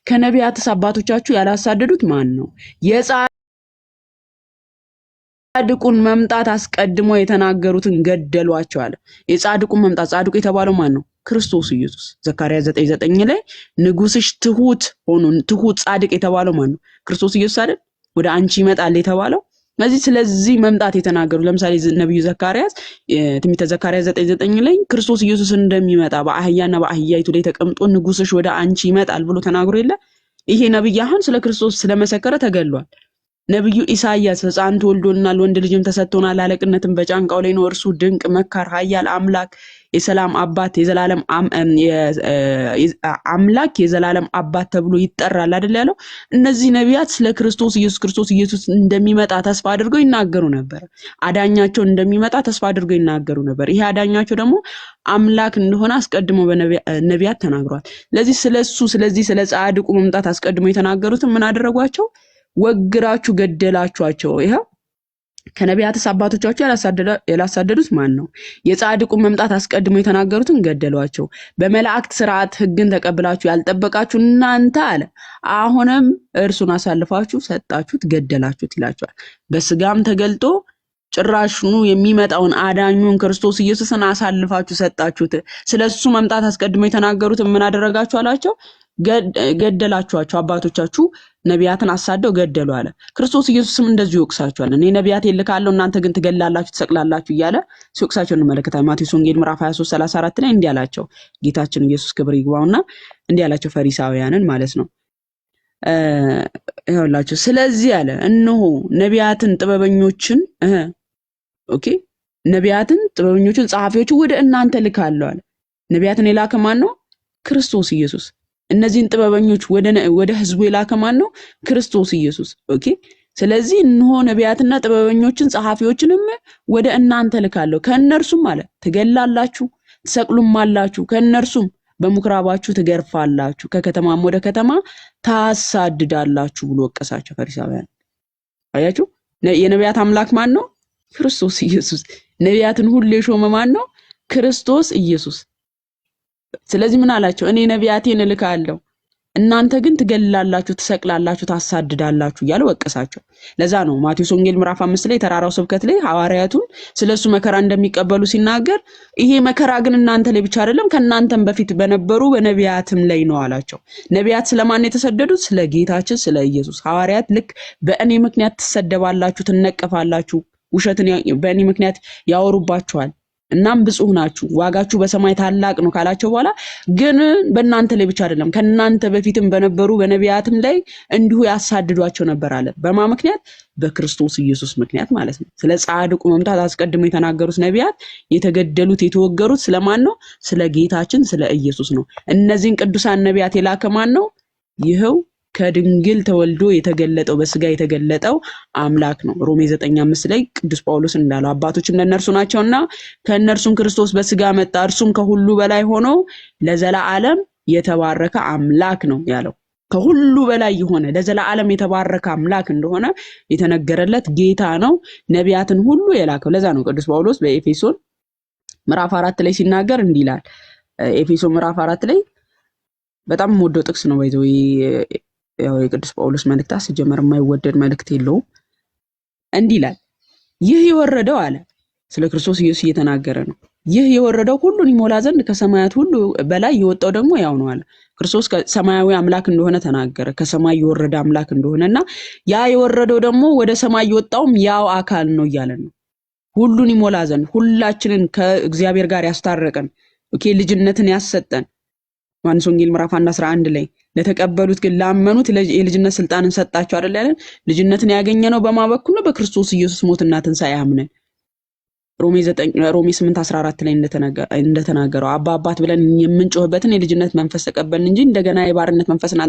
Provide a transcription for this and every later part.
ከነቢያትስ አባቶቻችሁ ያላሳደዱት ማን ነው? የጻድቁን መምጣት አስቀድሞ የተናገሩትን ገደሏቸው አለ። የጻድቁን መምጣት፣ ጻድቁ የተባለው ማን ነው? ክርስቶስ ኢየሱስ። ዘካርያስ 9:9 ላይ ንጉስሽ ትሁት ሆኖ፣ ትሁት ጻድቅ የተባለው ማን ነው? ክርስቶስ ኢየሱስ አይደል? ወደ አንቺ ይመጣል የተባለው። ስለዚህ መምጣት የተናገሩ፣ ለምሳሌ ነቢዩ ዘካርያስ ትንቢተ ዘካርያስ 9:9 ላይ ክርስቶስ ኢየሱስ እንደሚመጣ፣ በአህያና በአህያይቱ ላይ ተቀምጦ ንጉስሽ ወደ አንቺ ይመጣል ብሎ ተናግሮ የለ? ይሄ ነብይ አሁን ስለ ክርስቶስ ስለመሰከረ ተገሏል። ነብዩ ኢሳይያስ ሕፃን ተወልዶልናል፣ ወንድ ልጅም ተሰጥቶናል፣ አለቅነትም በጫንቃው ላይ ነው። እርሱ ድንቅ መካር፣ ኃያል አምላክ፣ የሰላም አባት፣ የዘላለም አምላክ፣ የዘላለም አባት ተብሎ ይጠራል አይደል ያለው? እነዚህ ነቢያት ስለ ክርስቶስ ኢየሱስ፣ ክርስቶስ ኢየሱስ እንደሚመጣ ተስፋ አድርገው ይናገሩ ነበር። አዳኛቸው እንደሚመጣ ተስፋ አድርገው ይናገሩ ነበር። ይሄ አዳኛቸው ደግሞ አምላክ እንደሆነ አስቀድሞ በነቢያት ተናግሯል። ስለዚህ ስለሱ ስለዚህ ስለ ጻድቁ መምጣት አስቀድሞ የተናገሩትን ምን አደረጓቸው? ወግራችሁ ገደላችኋቸው። ይኸው ከነቢያትስ አባቶቻችሁ ያላሳደዱት ማን ነው? የጻድቁን መምጣት አስቀድሞ የተናገሩትን ገደሏቸው። በመላእክት ስርዓት ሕግን ተቀብላችሁ ያልጠበቃችሁ እናንተ አለ፣ አሁንም እርሱን አሳልፋችሁ ሰጣችሁት፣ ገደላችሁት ይላቸዋል። በስጋም ተገልጦ ጭራሽኑ የሚመጣውን አዳኙን ክርስቶስ ኢየሱስን አሳልፋችሁ ሰጣችሁት። ስለ እሱ መምጣት አስቀድሞ የተናገሩትን ምን አደረጋችሁ አላቸው? ገደላችኋቸው። አባቶቻችሁ ነቢያትን አሳደው ገደሉ አለ። ክርስቶስ ኢየሱስም እንደዚሁ ይወቅሳቸዋል። እኔ ነቢያት እልካለሁ፣ እናንተ ግን ትገላላችሁ፣ ትሰቅላላችሁ እያለ ሲወቅሳቸው እንመለከታለን። ማቴዎስ ወንጌል ምዕራፍ 23 34 ላይ እንዲህ አላቸው። ጌታችን ኢየሱስ ክብር ይግባውና እንዲህ አላቸው ፈሪሳውያንን ማለት ነው። ይኸውላችሁ ስለዚህ አለ፣ እነሆ ነቢያትን ጥበበኞችን okay፣ ነቢያትን፣ ጥበበኞችን፣ ጸሐፊዎችን ወደ እናንተ ልካለሁ አለ። ነቢያትን የላከ ማን ነው? ክርስቶስ ኢየሱስ። እነዚህን ጥበበኞች ወደ ህዝቡ የላከ ማን ነው? ክርስቶስ ኢየሱስ። Okay፣ ስለዚህ እነሆ ነቢያትና ጥበበኞችን ጸሐፊዎችንም ወደ እናንተ ልካለሁ፣ ከእነርሱም አለ ትገላላችሁ፣ ትሰቅሉማላችሁ፣ ከእነርሱም በምኩራባችሁ ትገርፋላችሁ፣ ከከተማም ወደ ከተማ ታሳድዳላችሁ ብሎ ወቀሳቸው ፈሪሳውያን። አያችሁ፣ የነቢያት አምላክ ማን ነው? ክርስቶስ ኢየሱስ። ነቢያትን ሁሉ የሾመ ማን ነው? ክርስቶስ ኢየሱስ። ስለዚህ ምን አላቸው? እኔ ነቢያቴን እልካለሁ፣ እናንተ ግን ትገላላችሁ፣ ትሰቅላላችሁ፣ ታሳድዳላችሁ እያለ ወቀሳቸው። ለዛ ነው ማቴዎስ ወንጌል ምዕራፍ 5 ላይ የተራራው ስብከት ላይ ሐዋርያቱን ስለ እሱ መከራ እንደሚቀበሉ ሲናገር፣ ይሄ መከራ ግን እናንተ ላይ ብቻ አይደለም፣ ከእናንተም በፊት በነበሩ በነቢያትም ላይ ነው አላቸው። ነቢያት ስለማን የተሰደዱት? ስለ ጌታችን ስለ ኢየሱስ። ሐዋርያት ልክ በእኔ ምክንያት ትሰደባላችሁ፣ ትነቀፋላችሁ፣ ውሸትን በእኔ ምክንያት ያወሩባችኋል፣ እናም ብፁዕ ናችሁ፣ ዋጋችሁ በሰማይ ታላቅ ነው ካላቸው በኋላ፣ ግን በእናንተ ላይ ብቻ አይደለም፣ ከእናንተ በፊትም በነበሩ በነቢያትም ላይ እንዲሁ ያሳድዷቸው ነበር አለ። በማ ምክንያት? በክርስቶስ ኢየሱስ ምክንያት ማለት ነው። ስለ ጻድቁ መምጣት አስቀድሞ የተናገሩት ነቢያት የተገደሉት፣ የተወገሩት ስለማን ነው? ስለ ጌታችን ስለ ኢየሱስ ነው። እነዚህን ቅዱሳን ነቢያት የላከ ማን ነው? ይኸው ከድንግል ተወልዶ የተገለጠው፣ በስጋ የተገለጠው አምላክ ነው። ሮሜ 9:5 ላይ ቅዱስ ጳውሎስ እንዳለው፣ አባቶችም ለእነርሱ ናቸውና ከእነርሱም ክርስቶስ በስጋ መጣ፣ እርሱም ከሁሉ በላይ ሆኖ ለዘላለም የተባረከ አምላክ ነው ያለው። ከሁሉ በላይ የሆነ ለዘላለም የተባረከ አምላክ እንደሆነ የተነገረለት ጌታ ነው ነቢያትን ሁሉ የላከው። ለዛ ነው ቅዱስ ጳውሎስ በኤፌሶን ምዕራፍ 4 ላይ ሲናገር እንዲህ ይላል። ኤፌሶን ምዕራፍ 4 ላይ በጣም የምወደው ጥቅስ ነው። By the way ያው የቅዱስ ጳውሎስ መልእክታት ሲጀመር የማይወደድ መልእክት የለውም። እንዲህ ይላል፣ ይህ የወረደው አለ፣ ስለ ክርስቶስ ኢየሱስ እየተናገረ ነው። ይህ የወረደው ሁሉን ይሞላ ዘንድ ከሰማያት ሁሉ በላይ የወጣው ደግሞ ያው ነው አለ። ክርስቶስ ሰማያዊ አምላክ እንደሆነ ተናገረ። ከሰማይ የወረደ አምላክ እንደሆነ እና ያ የወረደው ደግሞ ወደ ሰማይ የወጣውም ያው አካል ነው እያለ ነው። ሁሉን ይሞላ ዘንድ፣ ሁላችንን ከእግዚአብሔር ጋር ያስታረቀን፣ okay፣ ልጅነትን ያሰጠን፣ ዮሐንስ ወንጌል ምዕራፍ 1 11 ላይ ለተቀበሉት ግን ላመኑት የልጅነት ስልጣንን ሰጣቸው አይደል ያለን? ልጅነትን ያገኘነው በማ በኩል ነው? በክርስቶስ ኢየሱስ ሞትና ትንሣኤ አምነን። ሮሜ 9፣ ሮሜ 8 14 ላይ እንደተናገረው አባ አባት ብለን የምንጮህበትን የልጅነት መንፈስ ተቀበልን እንጂ እንደገና የባርነት መንፈስን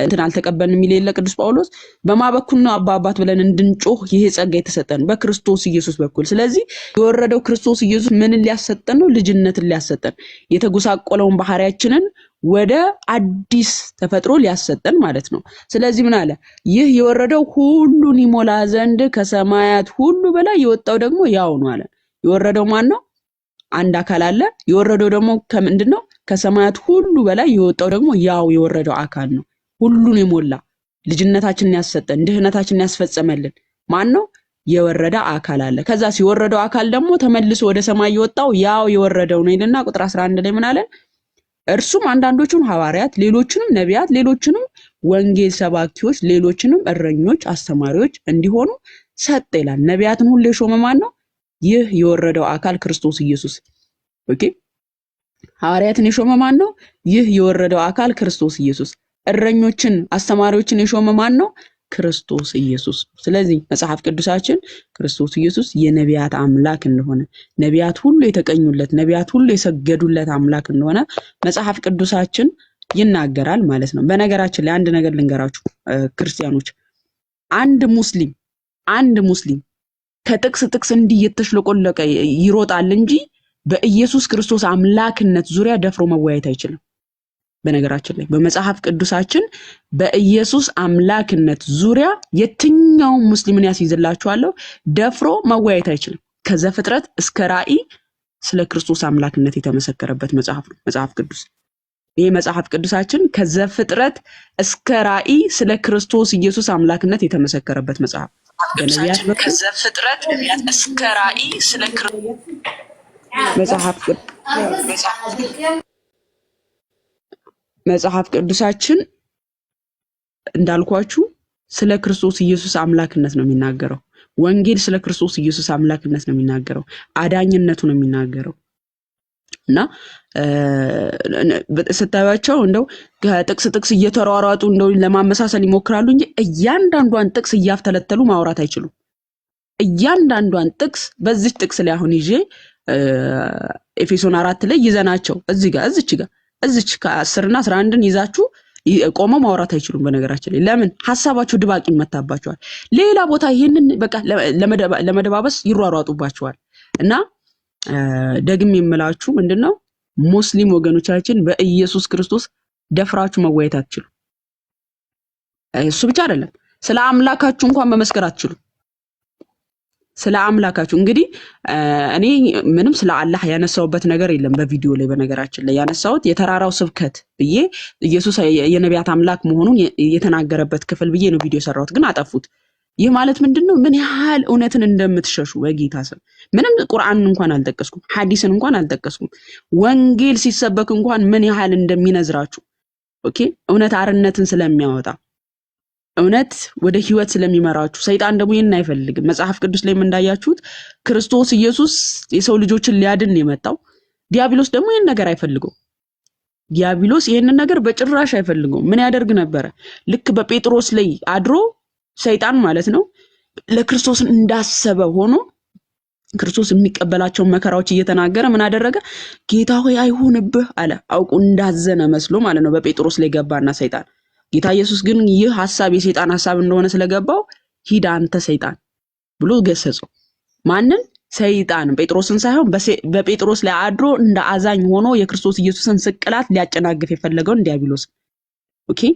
እንትን አልተቀበልንም የሚል የለ ቅዱስ ጳውሎስ? በማ በኩል ነው አባ አባት ብለን እንድንጮህ ይሄ ጸጋ የተሰጠን? በክርስቶስ ኢየሱስ በኩል። ስለዚህ የወረደው ክርስቶስ ኢየሱስ ምንን ሊያሰጠን ነው? ልጅነትን ሊያሰጠን፣ የተጎሳቆለውን ባህሪያችንን ወደ አዲስ ተፈጥሮ ሊያሰጠን ማለት ነው። ስለዚህ ምን አለ? ይህ የወረደው ሁሉን ይሞላ ዘንድ ከሰማያት ሁሉ በላይ የወጣው ደግሞ ያው ነው አለ። የወረደው ማን ነው? አንድ አካል አለ። የወረደው ደግሞ ከምንድን ነው? ከሰማያት ሁሉ በላይ የወጣው ደግሞ ያው የወረደው አካል ነው። ሁሉን የሞላ ልጅነታችንን ያሰጠን ድህነታችንን ያስፈጸመልን ማን ነው? የወረደ አካል አለ። ከዛ ሲወረደው አካል ደግሞ ተመልሶ ወደ ሰማይ የወጣው ያው የወረደው ነው ይልና ቁጥር 11 ላይ ምን አለን? እርሱም አንዳንዶቹን ሐዋርያት፣ ሌሎቹንም ነቢያት፣ ሌሎቹንም ወንጌል ሰባኪዎች፣ ሌሎችንም እረኞች፣ አስተማሪዎች እንዲሆኑ ሰጠ ይላል። ነቢያትን ሁሉ የሾመ ማን ነው? ይህ የወረደው አካል ክርስቶስ ኢየሱስ። Okay፣ ሐዋርያትን የሾመ ማን ነው? ይህ የወረደው አካል ክርስቶስ ኢየሱስ። እረኞችን አስተማሪዎችን የሾመ ማን ነው? ክርስቶስ ኢየሱስ። ስለዚህ መጽሐፍ ቅዱሳችን ክርስቶስ ኢየሱስ የነቢያት አምላክ እንደሆነ፣ ነቢያት ሁሉ የተቀኙለት፣ ነቢያት ሁሉ የሰገዱለት አምላክ እንደሆነ መጽሐፍ ቅዱሳችን ይናገራል ማለት ነው። በነገራችን ላይ አንድ ነገር ልንገራችሁ ክርስቲያኖች፣ አንድ ሙስሊም ከጥቅስ ጥቅስ እንዲህ እየተሽለቆለቀ ይሮጣል እንጂ በኢየሱስ ክርስቶስ አምላክነት ዙሪያ ደፍሮ መወያየት አይችልም። በነገራችን ላይ በመጽሐፍ ቅዱሳችን በኢየሱስ አምላክነት ዙሪያ የትኛውም ሙስሊምን ያስይዝላችኋለሁ ደፍሮ መወያየት አይችልም። ከዘፍጥረት እስከ ራእይ ስለ ክርስቶስ አምላክነት የተመሰከረበት መጽሐፍ ነው መጽሐፍ ቅዱስ። ይህ መጽሐፍ ቅዱሳችን ከዘፍጥረት እስከ ራእይ ስለ ክርስቶስ ኢየሱስ አምላክነት የተመሰከረበት መጽሐፍ በነቢያት በኩል ከዘፍጥረት እስከ ራእይ ስለ ክርስቶስ መጽሐፍ ቅዱሳችን እንዳልኳችሁ ስለ ክርስቶስ ኢየሱስ አምላክነት ነው የሚናገረው። ወንጌል ስለ ክርስቶስ ኢየሱስ አምላክነት ነው የሚናገረው፣ አዳኝነቱ ነው የሚናገረው። እና ስታዩቸው እንደው ከጥቅስ ጥቅስ እየተሯሯጡ እንደው ለማመሳሰል ይሞክራሉ እንጂ እያንዳንዷን ጥቅስ እያፍተለተሉ ማውራት አይችሉም። እያንዳንዷን ጥቅስ በዚች ጥቅስ ላይ አሁን ይዤ ኤፌሶን 4 ላይ ይዘናቸው እዚህ ጋር እዚች ጋር እዚች ከ10ና 11ን ይዛችሁ ቆመው ማውራት አይችሉም። በነገራችን ላይ ለምን ሀሳባቸው ድባቅ ይመታባቸዋል። ሌላ ቦታ ይህንን በቃ ለመደባበስ ይሯሯጡባቸዋል። እና ደግሜ የምላችሁ ምንድን ነው፣ ሙስሊም ወገኖቻችን በኢየሱስ ክርስቶስ ደፍራችሁ መወያየት አትችሉም። እሱ ብቻ አይደለም፣ ስለ አምላካችሁ እንኳን መመስከር አትችሉም። ስለ አምላካችሁ እንግዲህ እኔ ምንም ስለ አላህ ያነሳሁበት ነገር የለም በቪዲዮ ላይ። በነገራችን ላይ ያነሳሁት የተራራው ስብከት ብዬ ኢየሱስ የነቢያት አምላክ መሆኑን የተናገረበት ክፍል ብዬ ነው ቪዲዮ የሰራሁት፣ ግን አጠፉት። ይህ ማለት ምንድን ነው? ምን ያህል እውነትን እንደምትሸሹ። በጌታ ስም ምንም ቁርአንን እንኳን አልጠቀስኩም፣ ሐዲስን እንኳን አልጠቀስኩም። ወንጌል ሲሰበክ እንኳን ምን ያህል እንደሚነዝራችሁ። Okay፣ እውነት አርነትን ስለሚያወጣ፣ እውነት ወደ ህይወት ስለሚመራችሁ፣ ሰይጣን ደግሞ ይህን አይፈልግም። መጽሐፍ ቅዱስ ላይም እንዳያችሁት ክርስቶስ ኢየሱስ የሰው ልጆችን ሊያድን ነው የመጣው። ዲያብሎስ ደግሞ ይህን ነገር አይፈልገው። ዲያብሎስ ይህንን ነገር በጭራሽ አይፈልገውም። ምን ያደርግ ነበረ? ልክ በጴጥሮስ ላይ አድሮ ሰይጣን ማለት ነው ለክርስቶስን እንዳሰበ ሆኖ ክርስቶስ የሚቀበላቸውን መከራዎች እየተናገረ ምን አደረገ? ጌታ ሆይ አይሁንብህ አለ። አውቆ እንዳዘነ መስሎ ማለት ነው በጴጥሮስ ላይ ገባና ሰይጣን። ጌታ ኢየሱስ ግን ይህ ሐሳብ የሰይጣን ሐሳብ እንደሆነ ስለገባው ሂድ አንተ ሰይጣን ብሎ ገሰጸው። ማንን? ሰይጣን፣ ጴጥሮስን ሳይሆን በጴጥሮስ ላይ አድሮ እንደ አዛኝ ሆኖ የክርስቶስ ኢየሱስን ስቅላት ሊያጨናግፍ የፈለገውን ዲያብሎስ። Okay፣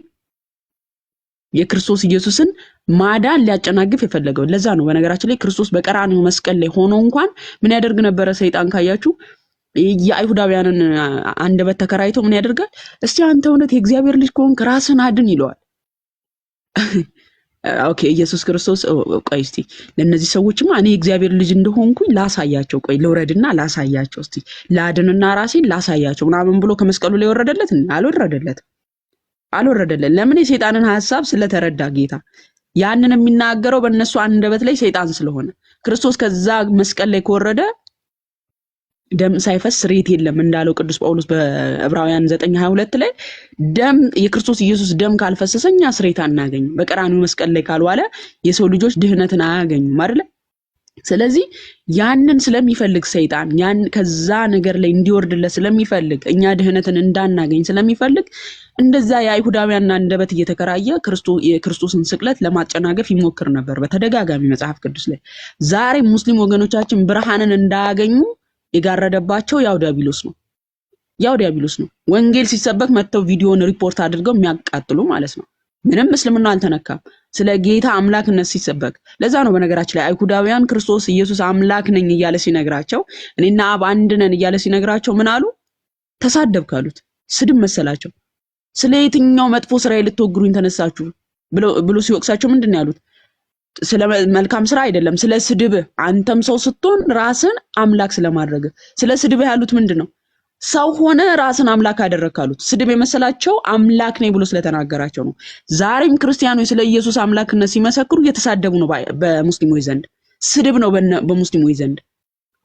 የክርስቶስ ኢየሱስን ማዳን ሊያጨናግፍ የፈለገው። ለዛ ነው በነገራችን ላይ ክርስቶስ በቀራንዮ መስቀል ላይ ሆኖ እንኳን ምን ያደርግ ነበረ ሰይጣን ካያችሁ፣ የአይሁዳውያንን አንደበት ተከራይቶ ምን ያደርጋል? እስቲ አንተ እውነት የእግዚአብሔር ልጅ ከሆንክ ራስህን አድን ይለዋል። Okay፣ ኢየሱስ ክርስቶስ ቆይ እስቲ ለእነዚህ ሰዎችማ እኔ የእግዚአብሔር ልጅ እንደሆንኩኝ ላሳያቸው፣ ቆይ ልውረድና ላሳያቸው፣ እስቲ ላድንና ራሴን ላሳያቸው ምናምን ብሎ ከመስቀሉ ላይ ወረደለት? አልወረደለትም። አልወረደለት። ለምን? የሰይጣንን ሐሳብ ስለተረዳ ጌታ ያንን የሚናገረው በእነሱ አንደበት ላይ ሰይጣን ስለሆነ፣ ክርስቶስ ከዛ መስቀል ላይ ከወረደ ደም ሳይፈስ ስርየት የለም እንዳለው ቅዱስ ጳውሎስ በዕብራውያን 9:22 ላይ፣ ደም የክርስቶስ ኢየሱስ ደም ካልፈሰሰ እኛ ስርየት አናገኝም። በቀራንዮ መስቀል ላይ ካልዋለ የሰው ልጆች ድህነትን አያገኙም አይደለ? ስለዚህ ያንን ስለሚፈልግ ሰይጣን ያን ከዛ ነገር ላይ እንዲወርድለት ስለሚፈልግ፣ እኛ ድህነትን እንዳናገኝ ስለሚፈልግ እንደዛ የአይሁዳውያን አንደበት እየተከራየ የክርስቶስን ስቅለት ለማጨናገፍ ይሞክር ነበር በተደጋጋሚ መጽሐፍ ቅዱስ ላይ። ዛሬ ሙስሊም ወገኖቻችን ብርሃንን እንዳያገኙ የጋረደባቸው ያው ዲያብሎስ ነው። ያው ዲያብሎስ ነው። ወንጌል ሲሰበክ መጥተው ቪዲዮን ሪፖርት አድርገው የሚያቃጥሉ ማለት ነው። ምንም እስልምና አልተነካም ስለ ጌታ አምላክነት ሲሰበክ። ለዛ ነው በነገራችን ላይ አይሁዳውያን ክርስቶስ ኢየሱስ አምላክ ነኝ እያለ ሲነግራቸው፣ እኔና አብ አንድ ነን እያለ ሲነግራቸው ምን አሉ? ተሳደብክ አሉት። ስድብ መሰላቸው። ስለ የትኛው መጥፎ ስራ ልትወግሩኝ ተነሳችሁ ብሎ ሲወቅሳቸው ምንድን ነው ያሉት? ስለ መልካም ስራ አይደለም፣ ስለ ስድብ። አንተም ሰው ስትሆን ራስን አምላክ ስለማድረግ። ስለ ስድብ ያሉት ምንድን ነው? ሰው ሆነ ራስን አምላክ አደረግክ አሉት። ስድብ የመሰላቸው አምላክ ነኝ ብሎ ስለተናገራቸው ነው። ዛሬም ክርስቲያኖች ስለ ኢየሱስ አምላክነት ሲመሰክሩ እየተሳደቡ ነው በሙስሊሞች ዘንድ። ስድብ ነው በሙስሊሞች ዘንድ።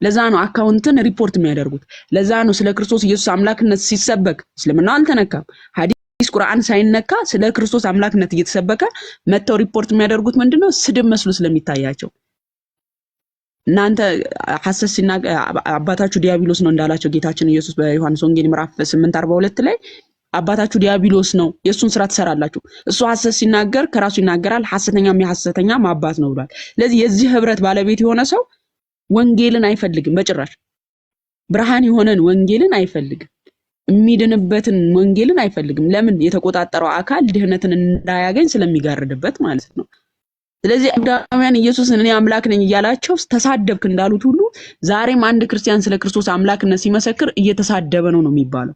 ለዛ ነው account ን ሪፖርት የሚያደርጉት። ለዛ ነው ስለ ክርስቶስ ኢየሱስ አምላክነት ሲሰበክ እስልምና አልተነካም፣ ሐዲስ ቁርአን ሳይነካ ስለ ክርስቶስ አምላክነት እየተሰበከ መጥተው ሪፖርት የሚያደርጉት ምንድነው? ስድብ መስሎ ስለሚታያቸው። እናንተ ሐሰት ሲናገር አባታችሁ ዲያብሎስ ነው እንዳላቸው ጌታችን ኢየሱስ በዮሐንስ ወንጌል ምዕራፍ 8:42 ላይ አባታችሁ ዲያብሎስ ነው፣ የእሱን ስራ ትሰራላችሁ። እሱ ሐሰት ሲናገር ከራሱ ይናገራል፣ ሐሰተኛም የሐሰተኛም አባት ነው ብሏል። ስለዚህ የዚህ ህብረት ባለቤት የሆነ ሰው ወንጌልን አይፈልግም በጭራሽ። ብርሃን የሆነን ወንጌልን አይፈልግም። የሚድንበትን ወንጌልን አይፈልግም። ለምን? የተቆጣጠረው አካል ድህነትን እንዳያገኝ ስለሚጋርድበት ማለት ነው። ስለዚህ አይሁዳውያን ኢየሱስን እኔ አምላክ ነኝ እያላቸው ተሳደብክ እንዳሉት ሁሉ ዛሬም አንድ ክርስቲያን ስለ ክርስቶስ አምላክነት ሲመሰክር እየተሳደበ ነው ነው የሚባለው።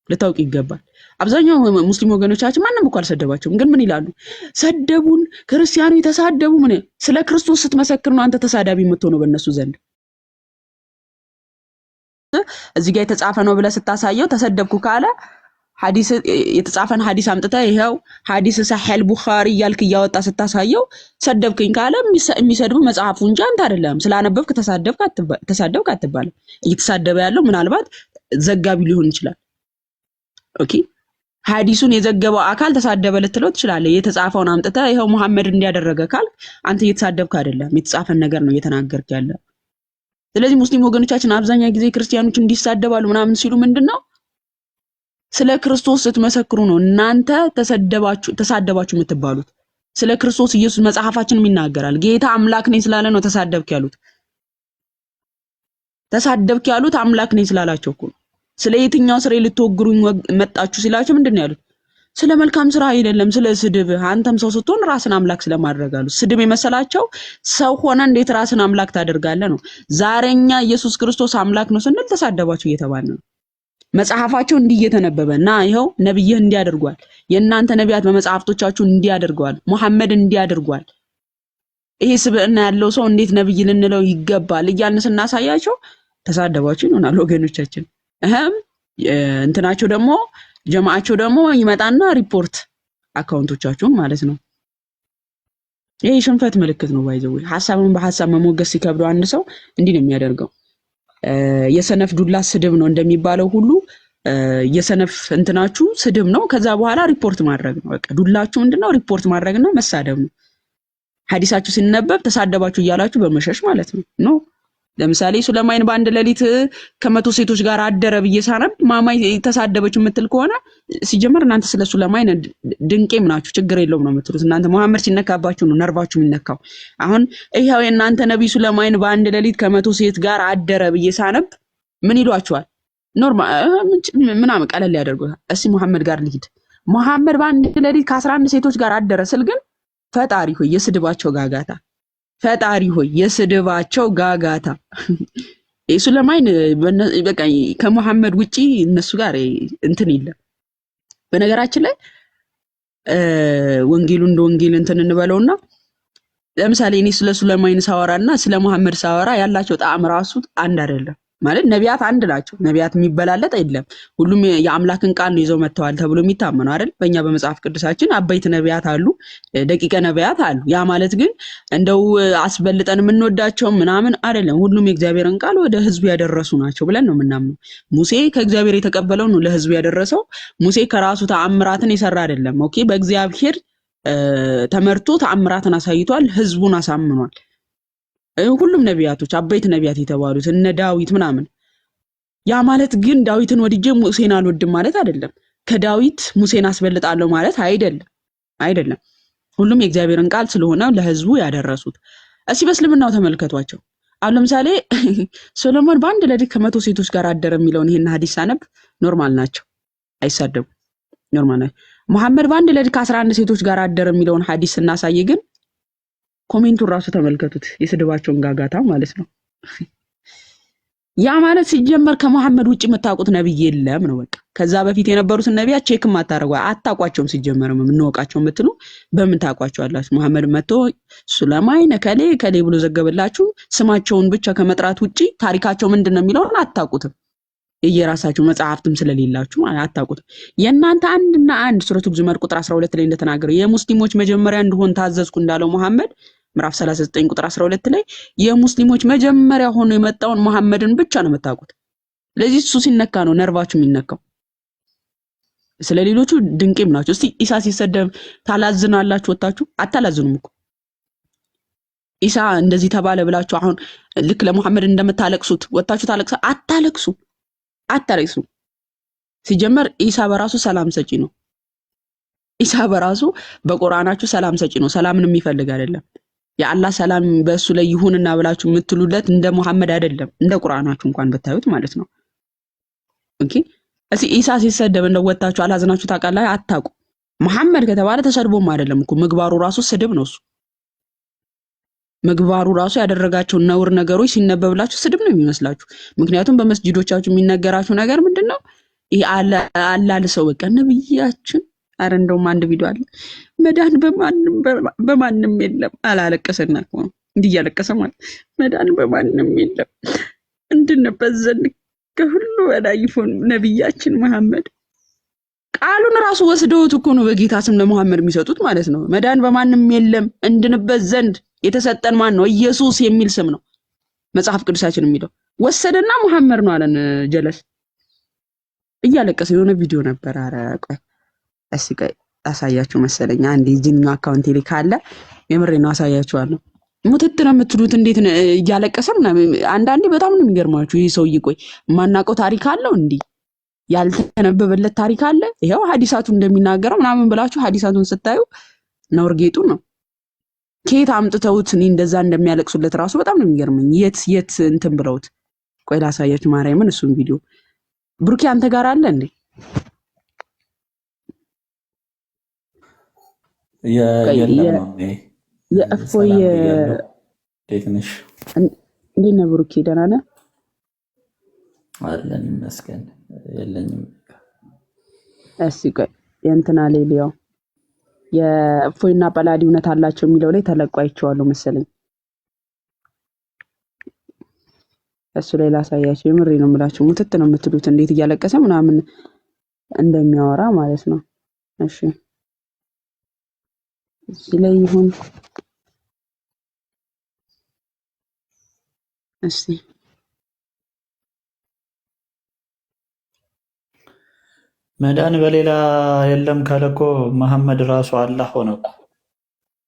ልታውቅ ይገባል። አብዛኛው ሙስሊም ወገኖቻችን ማንም እኮ አልሰደባቸውም፣ ግን ምን ይላሉ? ሰደቡን፣ ክርስቲያኑ የተሳደቡ ምን። ስለ ክርስቶስ ስትመሰክር ነው አንተ ተሳዳቢ የምትሆነው በእነሱ ዘንድ። እዚህ ጋር የተጻፈ ነው ብለህ ስታሳየው ተሰደብኩ ካለ ሐዲስ የተጻፈን ሐዲስ አምጥተህ ይኸው ሐዲስ ሰሒህ ቡኻሪ እያልክ እያወጣ ስታሳየው ሰደብክኝ ካለ የሚሰድብ መጽሐፉ እንጂ አንተ አይደለም። ስላነበብክ ተሳደብክ አትባልም። እየተሳደበ ያለው ምናልባት ዘጋቢ ሊሆን ይችላል። Okay፣ ሐዲሱን የዘገበው አካል ተሳደበ ልትለው ትችላለህ። የተጻፈውን አምጥተህ ይኸው መሐመድ እንዲያደረገ ካልክ አንተ እየተሳደብክ አይደለም፣ የተጻፈን ነገር ነው እየተናገርክ ያለ። ስለዚህ ሙስሊም ወገኖቻችን አብዛኛው ጊዜ ክርስቲያኖች እንዲሳደባሉ ምናምን ሲሉ ምንድን ነው? ስለ ክርስቶስ ስትመሰክሩ ነው እናንተ ተሳደባችሁ የምትባሉት። ስለ ክርስቶስ ኢየሱስ መጽሐፋችንም ይናገራል። ጌታ አምላክ ነኝ ስላለ ነው ተሳደብክ ያሉት። ተሳደብክ ያሉት አምላክ ነኝ ስላላቸው እኮ ነው። ስለ የትኛው ስራ ልትወግሩኝ መጣችሁ ሲላቸው ምንድን ነው ያሉት? ስለ መልካም ስራ አይደለም፣ ስለ ስድብ። አንተም ሰው ስትሆን ራስን አምላክ ስለማድረግ አሉ። ስድብ የመሰላቸው ሰው ሆነ እንዴት ራስን አምላክ ታደርጋለህ ነው። ዛሬኛ ኢየሱስ ክርስቶስ አምላክ ነው ስንል ተሳደባችሁ እየተባለ ነው። መጽሐፋቸው እንዲህ እየተነበበ እና ይኸው ነብይህ እንዲህ አድርጓል፣ የእናንተ ነቢያት በመጽሐፍቶቻችሁ እንዲህ አድርገዋል፣ ሙሐመድ እንዲህ አድርጓል፣ ይሄ ስብዕና ያለው ሰው እንዴት ነብይ ልንለው ይገባል እያልን ስናሳያቸው ተሳደባችሁ ይሆናል ወገኖቻችን። እህም እንትናቸው ደግሞ ጀማዓቸው ደግሞ ይመጣና ሪፖርት account ኦቻችሁን ማለት ነው። ይሄ የሽንፈት ምልክት ነው። By the way ሐሳብን በሐሳብ መሞገት ሲከብደው አንድ ሰው እንዲህ ነው የሚያደርገው። የሰነፍ ዱላ ስድብ ነው እንደሚባለው ሁሉ የሰነፍ እንትናችሁ ስድብ ነው። ከዛ በኋላ ሪፖርት ማድረግ ነው። በቃ ዱላችሁ ምንድነው? ሪፖርት ማድረግና መሳደብ ነው። ሐዲሳችሁ ሲነበብ ተሳደባችሁ እያላችሁ በመሸሽ ማለት ነው። No፣ ለምሳሌ ሱለማይን በአንድ ሌሊት ከ100 ሴቶች ጋር አደረ ብዬ ሳነብ ማማይ ተሳደበች የምትል ከሆነ ሲጀመር እናንተ ስለ ሱለማይን ድንቄም ናችሁ፣ ችግር የለውም ነው የምትሉት። እናንተ መሐመድ ሲነካባችሁ ነው ነርቫችሁ የሚነካው። አሁን ይኸው የእናንተ ነቢይ ሱለማይን በአንድ ሌሊት ከ100 ሴት ጋር አደረ ብዬ ሳነብ ምን ይሏችኋል? Normal ምናምን ቀለል ያደርጉታል። እስኪ መሐመድ ጋር ልሂድ። መሐመድ በአንድ ሌሊት ከ11 ሴቶች ጋር አደረ ስል ግን ፈጣሪ ሆይ የስድባቸው ጋጋታ፣ ፈጣሪ ሆይ የስድባቸው ጋጋታ። ሱለማይን በቃ ከመሐመድ ውጪ እነሱ ጋር እንትን የለም። በነገራችን ላይ ወንጌሉ እንደ ወንጌል እንትን እንበለውና ለምሳሌ እኔ ስለ ሱለማይን ሳወራ እና ስለ መሐመድ ሳወራ ያላቸው ጣዕም ራሱ አንድ አይደለም። ማለት ነቢያት አንድ ናቸው። ነቢያት የሚበላለጥ የለም። ሁሉም የአምላክን ቃል ነው ይዘው መጥተዋል ተብሎ የሚታመነው አይደል? በእኛ በመጽሐፍ ቅዱሳችን አበይት ነቢያት አሉ፣ ደቂቀ ነቢያት አሉ። ያ ማለት ግን እንደው አስበልጠን የምንወዳቸው ምናምን አይደለም። ሁሉም የእግዚአብሔርን ቃል ወደ ሕዝቡ ያደረሱ ናቸው ብለን ነው የምናምነው። ሙሴ ከእግዚአብሔር የተቀበለው ነው ለሕዝቡ ያደረሰው። ሙሴ ከራሱ ተአምራትን የሰራ አይደለም። Okay፣ በእግዚአብሔር ተመርቶ ተአምራትን አሳይቷል፣ ሕዝቡን አሳምኗል። ሁሉም ነቢያቶች አበይት ነቢያት የተባሉት እነ ዳዊት ምናምን። ያ ማለት ግን ዳዊትን ወድጄ ሙሴን አልወድም ማለት አይደለም። ከዳዊት ሙሴን አስበልጣለሁ ማለት አይደለም፣ አይደለም። ሁሉም የእግዚአብሔርን ቃል ስለሆነ ለህዝቡ ያደረሱት። እስኪ በእስልምናው ተመልከቷቸው። አሁን ለምሳሌ ሶሎሞን በአንድ ሌሊት ከ100 ሴቶች ጋር አደረ የሚለውን ይሄን ሀዲስ ሳነብ normal ናቸው፣ አይሳደቡም። Normal ናቸው። መሐመድ በአንድ ሌሊት ከ11 ሴቶች ጋር አደረ የሚለውን ሀዲስ ስናሳይ ግን comment ኡን ራሱ ተመልከቱት፣ የስድባቸውን ጋጋታ ማለት ነው። ያ ማለት ሲጀመር ከመሐመድ ውጭ የምታውቁት ነብይ የለም ነው። በቃ ከዛ በፊት የነበሩትን ነቢያት check ም አታደርጉ፣ አታውቋቸውም። ሲጀመርም የምንወቃቸው የምትሉ በምን ታውቋቸዋላችሁ? መሐመድ መጥቶ ሱለማይን ከሌ ከሌ ብሎ ዘገበላችሁ። ስማቸውን ብቻ ከመጥራት ውጭ ታሪካቸው ምንድን ነው የሚለውን አታውቁትም። የየራሳችሁ መጽሐፍትም ስለሌላችሁ ማለት አታውቁትም። የእናንተ አንድና አንድ ሱረቱ ዙመር ቁጥር 12 ላይ እንደተናገረው የሙስሊሞች መጀመሪያ እንድሆን ታዘዝኩ እንዳለው መሐመድ ምዕራፍ 39 ቁጥር 12 ላይ የሙስሊሞች መጀመሪያ ሆኖ የመጣውን መሐመድን ብቻ ነው የምታውቁት። ስለዚህ እሱ ሲነካ ነው ነርቫችሁ የሚነካው። ስለ ሌሎቹ ድንቄም ናቸው። እስቲ ኢሳ ሲሰደብ ታላዝናላችሁ? ወጣችሁ አታላዝኑም እኮ። ኢሳ እንደዚህ ተባለ ብላችሁ አሁን ልክ ለመሐመድ እንደምታለቅሱት ወጣችሁ ታለቅሳ? አታለቅሱ፣ አታለቅሱ። ሲጀመር ኢሳ በራሱ ሰላም ሰጪ ነው። ኢሳ በራሱ በቁርአናችሁ ሰላም ሰጪ ነው። ሰላምን የሚፈልግ አይደለም። የአላህ ሰላም በእሱ ላይ ይሁንና ብላችሁ የምትሉለት እንደ መሐመድ አይደለም። እንደ ቁርአናችሁ እንኳን ብታዩት ማለት ነው። Okay፣ እስኪ ኢሳ ሲሰደብ እንደው ወጣችሁ አላዝናችሁ ታውቃላችሁ? አታውቁ። መሐመድ ከተባለ ተሰድቦም አይደለም እኮ፣ ምግባሩ ራሱ ስድብ ነው። እሱ ምግባሩ ራሱ ያደረጋቸው ነውር ነገሮች ሲነበብላችሁ ስድብ ነው የሚመስላችሁ። ምክንያቱም በመስጂዶቻችሁ የሚነገራችሁ ነገር ምንድን ነው? ይሄ አላልሰው በቃ ነብያችን። አረ እንደውም አንድ ቪዲዮ አለ፣ መዳን በማንም በማንም የለም አላለቀሰና እኮ ነው፣ እንዲህ እያለቀሰ ማለት፣ መዳን በማንም የለም እንድንበት ዘንድ ከሁሉ በላይ ይሁን ነብያችን መሐመድ። ቃሉን ራሱ ወስደውት እኮ ነው በጌታ ስም ለመሐመድ የሚሰጡት ማለት ነው። መዳን በማንም የለም እንድንበት ዘንድ የተሰጠን ማን ነው? ኢየሱስ የሚል ስም ነው መጽሐፍ ቅዱሳችን የሚለው። ወሰደና መሐመድ ነው አለን። ጀለስ እያለቀሰ የሆነ ቪዲዮ ነበር። አረ ቆይ እስኪ ቆይ አሳያችሁ መሰለኝ። አንዴ እዚህኛው account ኤ ላይ ካለ የምሬ ነው አሳያችኋለሁ። ሙትት ነው የምትሉት። እንዴት ነው እያለቀሰ ምናምን። አንዳንዴ በጣም ነው የሚገርማችሁ። ይህ ሰውዬ ቆይ የማናውቀው ታሪክ አለው፣ እንዲህ ያልተነበበለት ታሪክ አለ። ይኸው ሀዲሳቱ እንደሚናገረው ምናምን ብላችሁ ሀዲሳቱን ስታዩ ነውር ጌጡ ነው። ከየት አምጥተውት እኔ እንደዛ እንደሚያለቅሱለት ራሱ በጣም ነው የሚገርመኝ። የት የት እንትን ብለውት። ቆይ ላሳያችሁ ማርያምን እሱን ቪዲዮ። ብሩኬ አንተ ጋር አለ እንዴ? ቆይ የለም ማሜ። የእፎይ ሰላም ብያለሁ። እንዴት ነሽ? እንዴት ነህ ብሩኬ? ደህና ነህ? አለን ይመስገን። የለኝም። እስኪ ቆይ የእንትና ላይ ልየው፣ የእፎይና ጳላዲ እውነት አላቸው የሚለው ላይ ተለቆ አይቼዋለሁ መሰለኝ። እሱ ላይ ላሳያቸው። የምሬ ነው የምላቸው። ሙትት ነው የምትሉት እንዴት እያለቀሰ ምናምን እንደሚያወራ ማለት ነው። እሺ እዚህ ላይ ይሁን እስቲ። መዳን በሌላ የለም ካለ እኮ መሐመድ ራሱ አላህ ሆነ እኮ።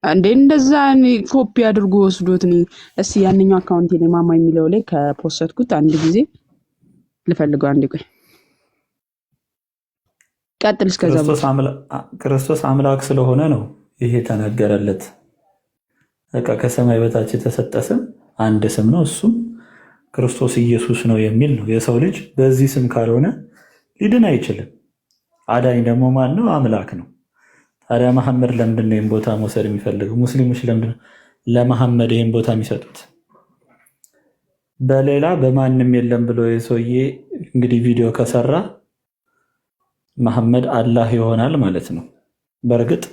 እንዴ እንደዛ እኔ ኮፒ አድርጎ ወስዶት እኔ እስቲ ያንኛው account ኤ ላይ ማማ የሚለው ላይ ከ post ኩት አንድ ጊዜ ልፈልገው። አንዴ ቆይ ቀጥል። እስከዛ ክርስቶስ ብሩኬ ክርስቶስ አምላክ ስለሆነ ነው ይሄ የተነገረለት። በቃ ከሰማይ በታች የተሰጠ ስም አንድ ስም ነው፣ እሱም ክርስቶስ ኢየሱስ ነው የሚል ነው። የሰው ልጅ በዚህ ስም ካልሆነ ሊድን አይችልም። አዳኝ ደግሞ ማን ነው? አምላክ ነው። ታዲያ መሐመድ ለምንድን ነው ይህን ቦታ መውሰድ የሚፈልገው? ሙስሊሞች ለምንድን ነው ለመሐመድ ይህን ቦታ የሚሰጡት? በሌላ በማንም የለም ብሎ የሰውዬ እንግዲህ ቪዲዮ ከሰራ መሐመድ አላህ ይሆናል ማለት ነው። በእርግጥ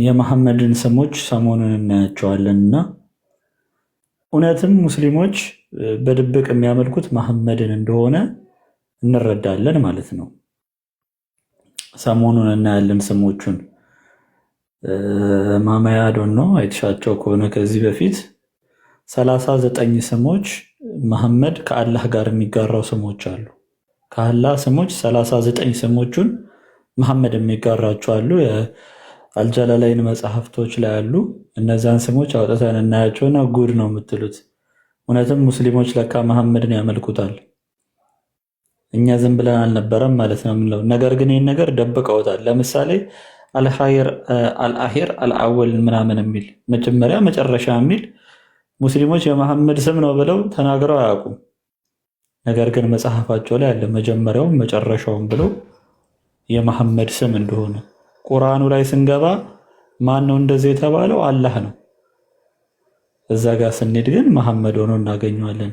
የመሐመድን ስሞች ሰሞኑን እናያቸዋለን እና እውነትም ሙስሊሞች በድብቅ የሚያመልኩት መሐመድን እንደሆነ እንረዳለን ማለት ነው። ሰሞኑን እናያለን ስሞቹን። ማማያዶን ነው አይተሻቸው ከሆነ ከዚህ በፊት 39 ስሞች መሐመድ ከአላህ ጋር የሚጋራው ስሞች አሉ። ከአላህ ስሞች 39 ስሞቹን መሐመድ የሚጋራቸው አሉ። የአልጀላላይን መጽሐፍቶች ላይ አሉ። እነዛን ስሞች አውጥተን እናያቸውና ጉድ ነው የምትሉት። እውነትም ሙስሊሞች ለካ መሐመድን ያመልኩታል። እኛ ዝም ብለን አልነበረም ማለት ነው የምንለው። ነገር ግን ይህን ነገር ደብቀውታል። ለምሳሌ አልኸይር፣ አልአሂር፣ አልአወል ምናምን የሚል፣ መጀመሪያ መጨረሻ የሚል ሙስሊሞች የመሐመድ ስም ነው ብለው ተናግረው አያውቁም። ነገር ግን መጽሐፋቸው ላይ አለ መጀመሪያውም መጨረሻውም ብለው የመሐመድ ስም እንደሆነ። ቁርአኑ ላይ ስንገባ ማን ነው እንደዚህ የተባለው? አላህ ነው። እዛ ጋር ስንሄድ ግን መሐመድ ሆኖ እናገኘዋለን።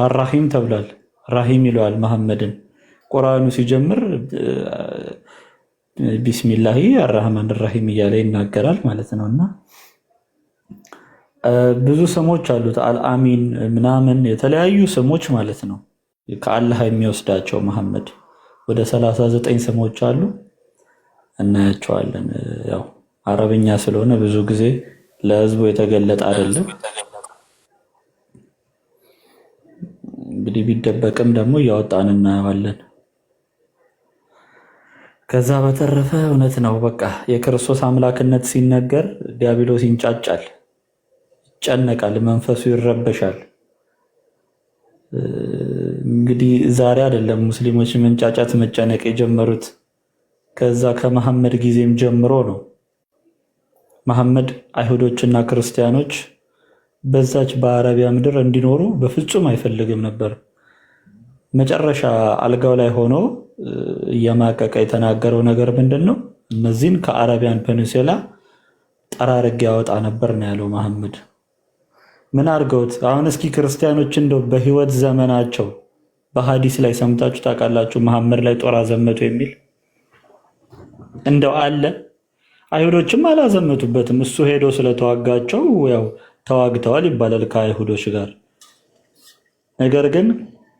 አራሂም ተብሏል። ራሂም ይለዋል መሐመድን። ቁርአኑ ሲጀምር بسم الله الرحمن الرحيم እያለ ይናገራል ማለት ነው። እና ብዙ ስሞች አሉት። አልአሚን ምናምን የተለያዩ ስሞች ማለት ነው። ከአላህ የሚወስዳቸው መሐመድ ወደ 39 ስሞች አሉ፣ እናያቸዋለን። ያው አረብኛ ስለሆነ ብዙ ጊዜ ለህዝቡ የተገለጠ አይደለም። እንግዲህ ቢደበቅም ደግሞ እያወጣን እናየዋለን። ከዛ በተረፈ እውነት ነው፣ በቃ የክርስቶስ አምላክነት ሲነገር ዲያብሎስ ይንጫጫል፣ ይጨነቃል፣ መንፈሱ ይረበሻል። እንግዲህ ዛሬ አይደለም ሙስሊሞች መንጫጫት መጨነቅ የጀመሩት፣ ከዛ ከመሐመድ ጊዜም ጀምሮ ነው። መሐመድ አይሁዶችና ክርስቲያኖች በዛች በአረቢያ ምድር እንዲኖሩ በፍጹም አይፈልግም ነበር። መጨረሻ አልጋው ላይ ሆኖ እየማቀቀ የተናገረው ነገር ምንድን ነው? እነዚህን ከ Arabian Peninsula ጠራርጌ ያወጣ ነበር ነው ያለው መሐመድ። ምን አድርገውት? አሁን እስኪ ክርስቲያኖች እንደው በህይወት ዘመናቸው በሀዲስ ላይ ሰምታችሁ ታውቃላችሁ? መሐመድ ላይ ጦር አዘመቱ የሚል እንደው አለ? አይሁዶችም አላዘመቱበትም። እሱ ሄዶ ስለተዋጋቸው ያው ተዋግተዋል ይባላል ከአይሁዶች ጋር። ነገር ግን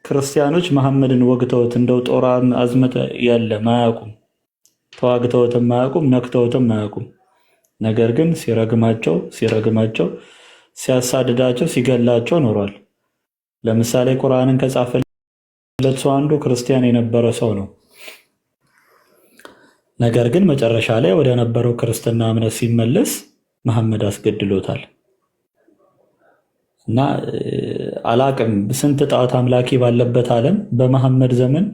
ክርስቲያኖች መሐመድን ወግተውት እንደው ጦር አዝመተ የለም፣ አያውቁም። ተዋግተውትም አያውቁም፣ ነክተውትም አያውቁም። ነገር ግን ሲረግማቸው ሲረግማቸው ሲያሳድዳቸው ሲገላቸው ኖሯል። ለምሳሌ ቁርአንን ከጻፈለት ሰው አንዱ ክርስቲያን የነበረ ሰው ነው። ነገር ግን መጨረሻ ላይ ወደ ነበረው ክርስትና እምነት ሲመለስ መሐመድ አስገድሎታል። እና አላቅም ስንት ጣዖት አምላኪ ባለበት ዓለም በመሐመድ ዘመን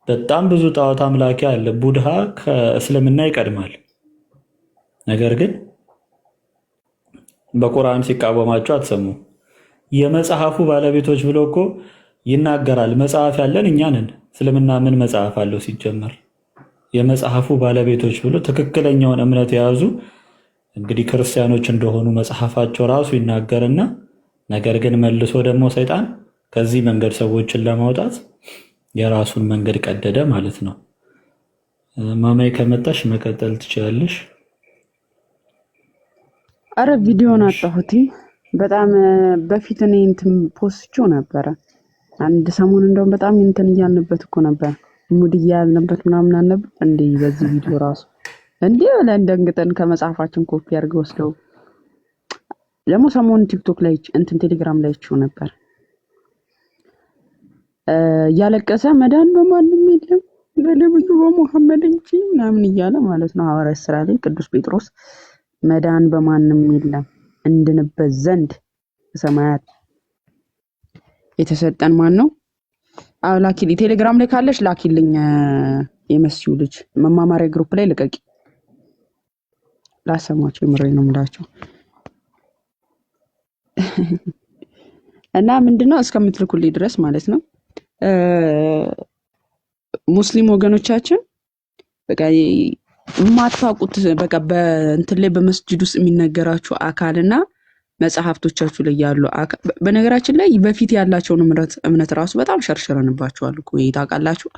በጣም ብዙ ጣዖት አምላኪ አለ። ቡድሃ ከእስልምና ይቀድማል። ነገር ግን በቁርአን ሲቃወማቸው አትሰሙ። የመጽሐፉ ባለቤቶች ብሎ እኮ ይናገራል። መጽሐፍ ያለን እኛ ነን። እስልምና ምን መጽሐፍ አለው ሲጀመር? የመጽሐፉ ባለቤቶች ብሎ ትክክለኛውን እምነት የያዙ እንግዲህ ክርስቲያኖች እንደሆኑ መጽሐፋቸው ራሱ ይናገርና ነገር ግን መልሶ ደግሞ ሰይጣን ከዚህ መንገድ ሰዎችን ለማውጣት የራሱን መንገድ ቀደደ ማለት ነው። ማማይ ከመጣሽ መቀጠል ትችላለሽ። አረ ቪዲዮን አጣሁት። በጣም በፊት እኔ እንትን post ቼው ነበረ አንድ ሰሞን፣ እንደውም በጣም እንትን እያልንበት እኮ ነበር፣ mood እያያዝንበት ምናምን አልነበር እንዴ? በዚህ ቪዲዮ ራሱ እንዴ ብለን ደንግጠን ከመጽሐፋችን ኮፒ አድርገው ወስደው ደግሞ ሰሞኑን ቲክቶክ ላይ እንትን ቴሌግራም ላይ አይቼው ነበር። እያለቀሰ መዳን በማንም የለም በነብዩ በሙሐመድ እንጂ ምናምን እያለ ማለት ነው። ሐዋርያት ስራ ላይ ቅዱስ ጴጥሮስ መዳን በማንም የለም እንድንበት ዘንድ ሰማያት የተሰጠን ማን ነው? አዎ ላኪልኝ። ቴሌግራም ላይ ካለሽ ላኪልኝ። የመሲሁ ልጅ መማማሪያ group ላይ ልቀቂ። ላሰማቸው የምሬ ነው የምላቸው። እና ምንድነው እስከምትልኩልኝ ድረስ ማለት ነው ሙስሊም ወገኖቻችን በቃ የማታውቁት በቃ በእንትን ላይ በመስጂድ ውስጥ የሚነገራችሁ አካልና መጽሐፍቶቻችሁ ላይ ያሉ በነገራችን ላይ በፊት ያላቸውን እምነት ራሱ በጣም ሸርሽረንባቸዋል እኮ ይሄ ታውቃላችሁ።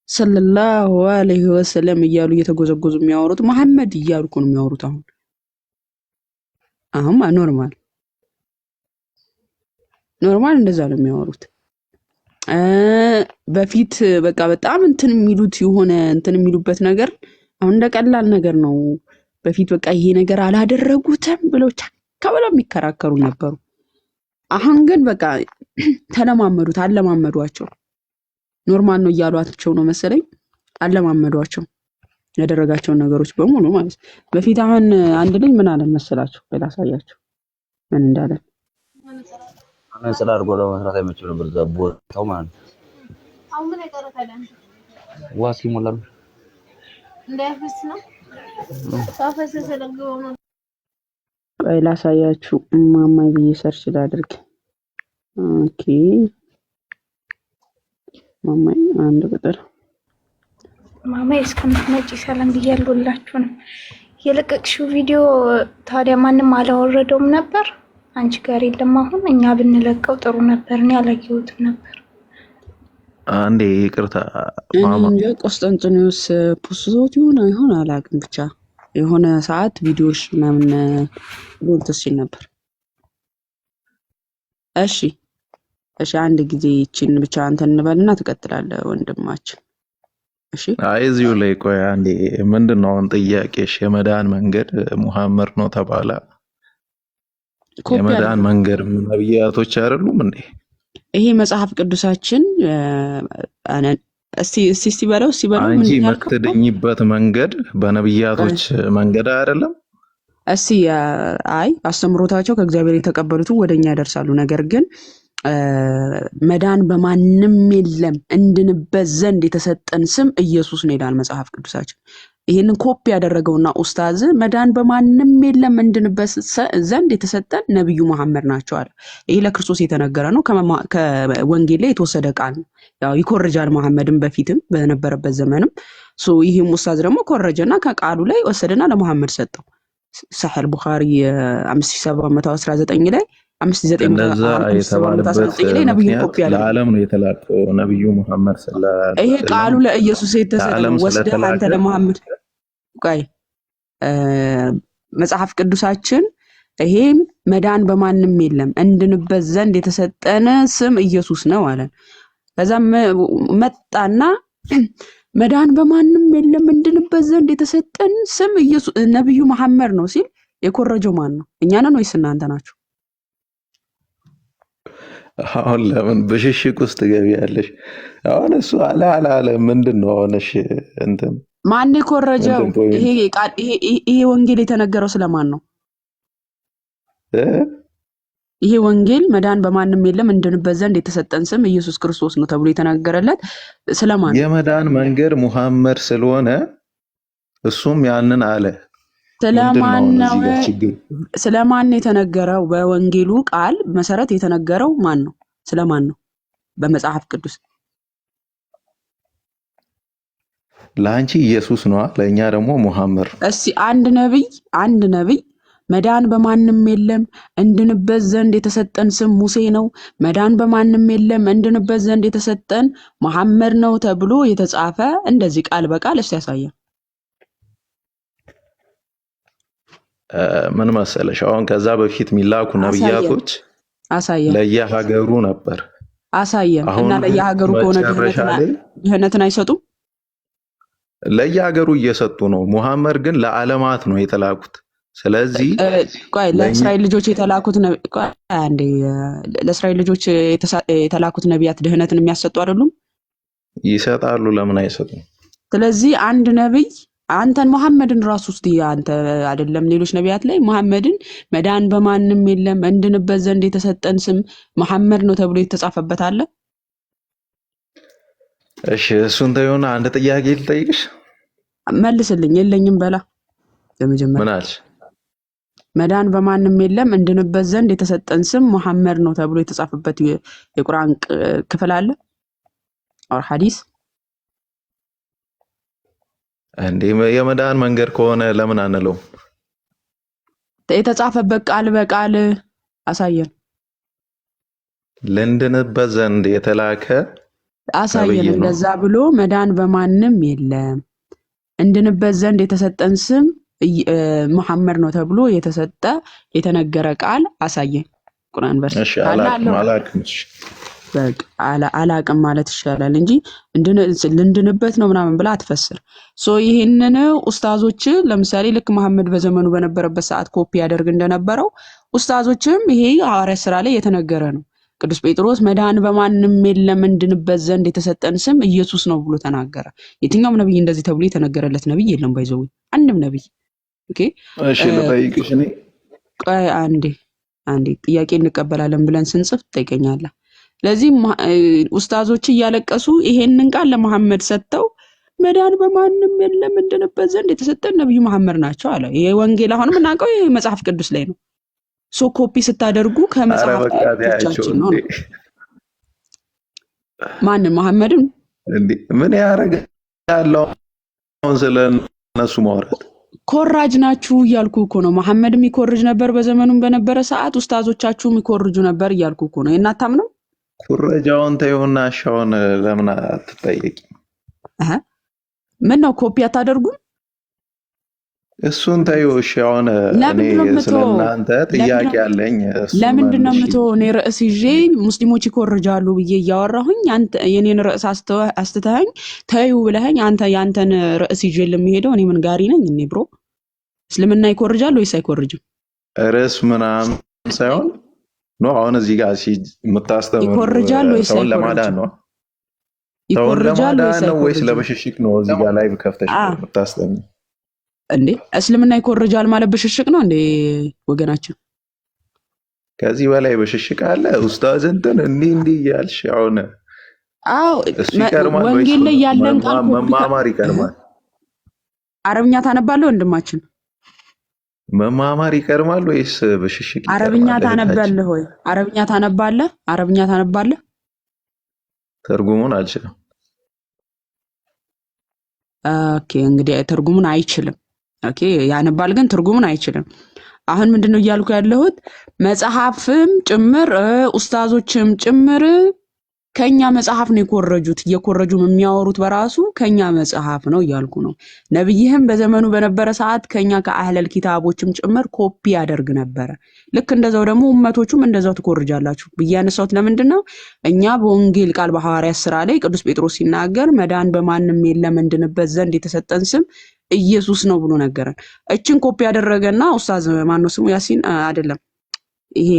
صلى الله عليه وسلم እያሉ እየተጎዘጎዙ የሚያወሩት መሐመድ እያሉ እኮ ነው የሚያወሩት። አሁን አሁን normal normal እንደዛ ነው የሚያወሩት። በፊት በቃ በጣም እንትን የሚሉት የሆነ እንትን የሚሉበት ነገር አሁን እንደ ቀላል ነገር ነው። በፊት በቃ ይሄ ነገር አላደረጉትም ብለው ቻካ ብለው የሚከራከሩ ነበሩ። አሁን ግን በቃ ተለማመዱት፣ አለማመዷቸው። Normal ነው እያሏቸው ነው መሰለኝ፣ አለማመዷቸው ያደረጋቸውን ነገሮች በሙሉ ማለት ነው። በፊት አሁን አንድ ልጅ ምን አለን መሰላችሁ? ላሳያችሁ ምን እንዳለን። መነጽር አድርጎ ለመስራት አይመችም ነበር እዛ ቦታው ማለት ነው። ውሃ እስኪሞላ ነው። ቆይ ላሳያችሁ። ማማይ ብዬ search ላድርግ። Okay ማማይ አንድ ቁጥር ማማይ እስከምትመጪ ሰላም ብያለሁላችሁ ነው። የለቀቅሽው ቪዲዮ ታዲያ ማንም አላወረደውም ነበር? አንቺ ጋር የለም። አሁን እኛ ብንለቀው ጥሩ ነበር። እኔ አላየሁትም ነበር። አንዴ ይቅርታ እኔ ማማ፣ እንጃ ቆስጠንጢኖስ ፖስቶት ይሁን አይሆን አላውቅም። ብቻ የሆነ ሰዓት ቪዲዮዎች ምናምን ብሎ እንትን ሲል ነበር። እሺ እሺ፣ አንድ ጊዜ ይችን ብቻ እንትን እንበልና ትቀጥላለህ ወንድማችን። እሺ። አይ እዚሁ ላይ ቆይ አንዴ። ምንድን ነው አሁን ጥያቄሽ? የመዳን መንገድ ሙሐመድ ነው ተባለ። ኮፒ የመዳን አድርገው። መንገድ ነብያቶች አይደሉም እንዴ? ይሄ መጽሐፍ ቅዱሳችን እስቲ እስቲ እስቲ በለው፣ እስቲ በለው። አንቺ ምንድን ያልከው? የምትድኝበት መንገድ በነብያቶች መንገድ አይደለም? እስቲ አይ፣ አስተምሮታቸው ከእግዚአብሔር የተቀበሉትን ወደ እኛ ያደርሳሉ። ነገር ግን መዳን በማንም የለም፣ እንድንበት ዘንድ የተሰጠን ስም ኢየሱስ ነው ይላል መጽሐፍ ቅዱሳችን። ይህንን ኮፒ ያደረገውና ኡስታዝ መዳን በማንም የለም፣ እንድንበት ዘንድ የተሰጠን ነቢዩ መሐመድ ናቸው አለ። ይህ ለክርስቶስ የተነገረ ነው። ከወንጌል ላይ የተወሰደ ቃል ነው። ያው ይኮርጃል መሐመድም በፊትም በነበረበት ዘመንም። So ይህም ኡስታዝ ደግሞ ኮረጀና ከቃሉ ላይ ወሰደና ለመሐመድ ሰጠው። ሰሒህ ቡኻሪ 5719 ላይ እንደዛ የተባለበት 5719 ላይ ነብዩን ምክንያት ኮፒ ያደርጋል። ለዓለም ነው የተላከው ነቢዩ ሙሐመድ ሰለላሁ ዐለይሂ ይሄ ወሰለም ቃሉ ለኢየሱስ የተሰጠ ለዓለም ነው። ወስደህ አንተ ስለተላከ ለመሐመድ፣ ቆይ፣ መጽሐፍ ቅዱሳችን ይሄም መዳን በማንም የለም፣ እንድንበት ዘንድ የተሰጠን ስም ኢየሱስ ነው አለን። ከዛም መጣና መዳን በማንም የለም፣ እንድንበት ዘንድ የተሰጠን ስም ኢየሱስ ነብዩ መሐመድ ነው ሲል የኮረጀው ማን ነው? እኛ ነን ወይስ እናንተ ናችሁ? አሁን ለምን ብሽሽቅ ውስጥ ትገቢያለሽ? አሁን እሱ አለ አለ አለ ምንድን ነው አሁን? እሺ እንትን ማን የኮረጀው? እንትን point ይሄ ቃል ይሄ ወንጌል የተነገረው ስለማን ነው? እ? ይሄ ወንጌል መዳን በማንም የለም፣ እንድንበት ዘንድ የተሰጠን ስም ኢየሱስ ክርስቶስ ነው ተብሎ የተነገረለት ስለማን ነው? የመዳን መንገድ ሙሐመድ ስለሆነ እሱም ያንን አለ። ምንድን ነው ስለማን አሁን ነው? እዚህ ጋር ችግር? ስለማን ነው የተነገረው? በወንጌሉ ቃል መሰረት የተነገረው ማን ነው? ስለማን ነው? በመጽሐፍ ቅዱስ። ለአንቺ ኢየሱስ ነዋ፣ ለእኛ ደግሞ ሙሐመድ ነው። እስቲ አንድ ነቢይ መዳን በማንም የለም፣ እንድንበት ዘንድ የተሰጠን ስም ሙሴ ነው፣ መዳን በማንም የለም፣ እንድንበት ዘንድ የተሰጠን መሐመድ ነው ተብሎ የተጻፈ እንደዚህ ቃል በቃል እስቲ ያሳየን። ምን መሰለሽ፣ አሁን ከዛ በፊት የሚላኩ አሳየን። ነቢያቶች አሳየን። ለየሀገሩ ነበር። አሳየን። እና አሁን ግን ለየሀገሩ ከሆነ መጨረሻ ድህነትን ላይ ድህነትን አይሰጡም? ለየሀገሩ እየሰጡ ነው። ሙሐመድ ግን ለዓለማት ነው የተላኩት። ስለዚህ ቆይ፣ ለእኛ ለእስራኤል ልጆች የተላኩት ቆይ አንዴ፣ ለእስራኤል ልጆች የተላኩት ነቢያት ድህነትን የሚያሰጡ አይደሉም? ይሰጣሉ። ለምን አይሰጡም? ስለዚህ አንድ ነቢይ አንተን መሐመድን ራሱ ውስጥ አንተ አይደለም ሌሎች ነቢያት ላይ መሐመድን መዳን በማንም የለም፣ እንድንበት ዘንድ የተሰጠን ስም መሐመድ ነው ተብሎ የተጻፈበት አለ? እሺ እሱን ተይውና አንድ ጥያቄ ልጠይቅሽ። መልስልኝ። የለኝም በላ በመጀመሪያ። ምን አልሽ? መዳን በማንም የለም፣ እንድንበት ዘንድ የተሰጠን ስም መሐመድ ነው ተብሎ የተጻፈበት የቁርአን ክፍል አለ or ሐዲስ? እንዴ የመዳን መንገድ ከሆነ ለምን አንለውም? የተጻፈበት ቃል በቃል አሳየን። ልንድንበት ዘንድ የተላከ አሳየን። ነብይ ነው። እንደዛ ብሎ መዳን በማንም የለም፣ እንድንበት ዘንድ የተሰጠን ስም መሐመድ ነው ተብሎ የተሰጠ የተነገረ ቃል አሳየን። ቁርአን verse እሺ ካለ አላቅም አለው። አላቅም። እሺ። በቃ አላቅም ማለት ይሻላል እንጂ ልንድንበት ነው ምናምን ብላ አትፈስር። So ይህንን ኡስታዞች ለምሳሌ ልክ መሐመድ በዘመኑ በነበረበት ሰዓት ኮፒ ያደርግ እንደነበረው ኡስታዞችም ይሄ ሐዋርያት ስራ ላይ የተነገረ ነው። ቅዱስ ጴጥሮስ መዳን በማንም የለም፣ እንድንበት ዘንድ የተሰጠን ስም ኢየሱስ ነው ብሎ ተናገረ። የትኛውም ነብይ እንደዚህ ተብሎ የተነገረለት ነብይ የለም። By the way አንድም ነብይ። Okay። እሺ ልጠይቅሽ እኔ። ቆይ አንዴ አንዴ፣ ጥያቄ እንቀበላለን ብለን ስንጽፍ ትጠይቀኛለህ። ለዚህ ኡስታዞች እያለቀሱ ይሄንን ቃል ለመሐመድ ሰጥተው መዳን በማንም የለም፣ እንድንበት ዘንድ የተሰጠን ነብዩ መሐመድ ናቸው አለ። ይሄ ወንጌል አሁን የምናውቀው ይሄ መጽሐፍ ቅዱስ ላይ ነው። So copy ስታደርጉ አረ ከመጽሐፍ በቃ ተያቸው ቅዱሶቻችን ነው እንዴ። ነው። ማንን? መሐመድን? እንዴ ምን ያደርጋል አሁን ስለ እነሱ ማውራት? ኮራጅ ናችሁ እያልኩ እኮ ነው። መሐመድም ይኮርጅ ነበር በዘመኑም በነበረ ሰዓት፣ ኡስታዞቻችሁም ይኮርጁ ነበር እያልኩ እኮ ነው። ይሄን አታምንም? ኩረጃውን ተይውና እሺ፣ አሁን ለምን አትጠየቂ? አሀ፣ ምን ነው ኮፒ አታደርጉም? እሱን ተይው። እሺ፣ አሁን እኔ ለምንድን ነው ስለ የምተወው? እናንተ ጥያቄ አለኝ። እሱን ለምንድን ነው መልሺ። የምተወው? እኔ ርዕስ ይዤ ሙስሊሞች ይኮርጃሉ ብዬ እያወራሁኝ አንተ የኔን ርዕስ አስተተኸኝ ተይው ብለኸኝ አንተ ያንተን ርዕስ ይዤ ለሚሄደው እኔ ምን ጋሪ ነኝ? እኔ bro እስልምና ይኮርጃል ወይስ አይኮርጅም? ርዕስ ምናምን ሳይሆን no፣ አሁን እዚህ ጋር የምታስተምሩ ይኮርጃል ወይስ ሰውን ለማዳን አይኮርጅም? ነው፣ ሰውን ይኮርጃል ወይስ ለማዳን ነው ወይስ አይኮርጅም? ለብሽሽቅ ነው? እዚህ ጋር live ከፍተሽ አ የምታስተምሩ እንዴ እስልምና ይኮርጃል ማለት ብሽሽቅ ነው እንዴ ወገናችን? ከዚህ በላይ ብሽሽቅ አለ? ኡስታዝ እንትን እንዲህ እንዲህ እያልሽ አሁን አዎ እሱ ይቀርማል ወይስ ወንጌል ላይ ያለን ቃል ኮፒ መማማር ይቀርማል? አረብኛ ታነባለህ ወንድማችን? መማማር ይቀርማል ወይስ ብሽሽቅ አረብኛ ይቀርማል? እህታችን ታነባለህ ወይ? አረብኛ ታነባለህ? አረብኛ ታነባለህ? ትርጉሙን አልችልም። okay እንግዲህ ትርጉሙን አይችልም። okay ያነባል ግን ትርጉሙን አይችልም። አሁን ምንድነው እያልኩ ያለሁት መጽሐፍም ጭምር ኡስታዞችም ጭምር ከኛ መጽሐፍ ነው የኮረጁት። እየኮረጁም የሚያወሩት በራሱ ከኛ መጽሐፍ ነው እያልኩ ነው። ነብይህም በዘመኑ በነበረ ሰዓት ከኛ ከአህለል ኪታቦችም ጭምር ኮፒ ያደርግ ነበረ። ልክ እንደዛው ደግሞ उመቶቹም እንደዛው ትኮርጃላችሁ ብዬ ያነሳሁት ለምንድን ነው? እኛ በወንጌል ቃል በሐዋርያት ስራ ላይ ቅዱስ ጴጥሮስ ሲናገር መዳን በማንም የለም እንድንበት ዘንድ የተሰጠን ስም ኢየሱስ ነው ብሎ ነገረን። እችን ኮፒ ያደረገና ኡስታዝ ማነው ስሙ? ያሲን አይደለም፣ ይሄ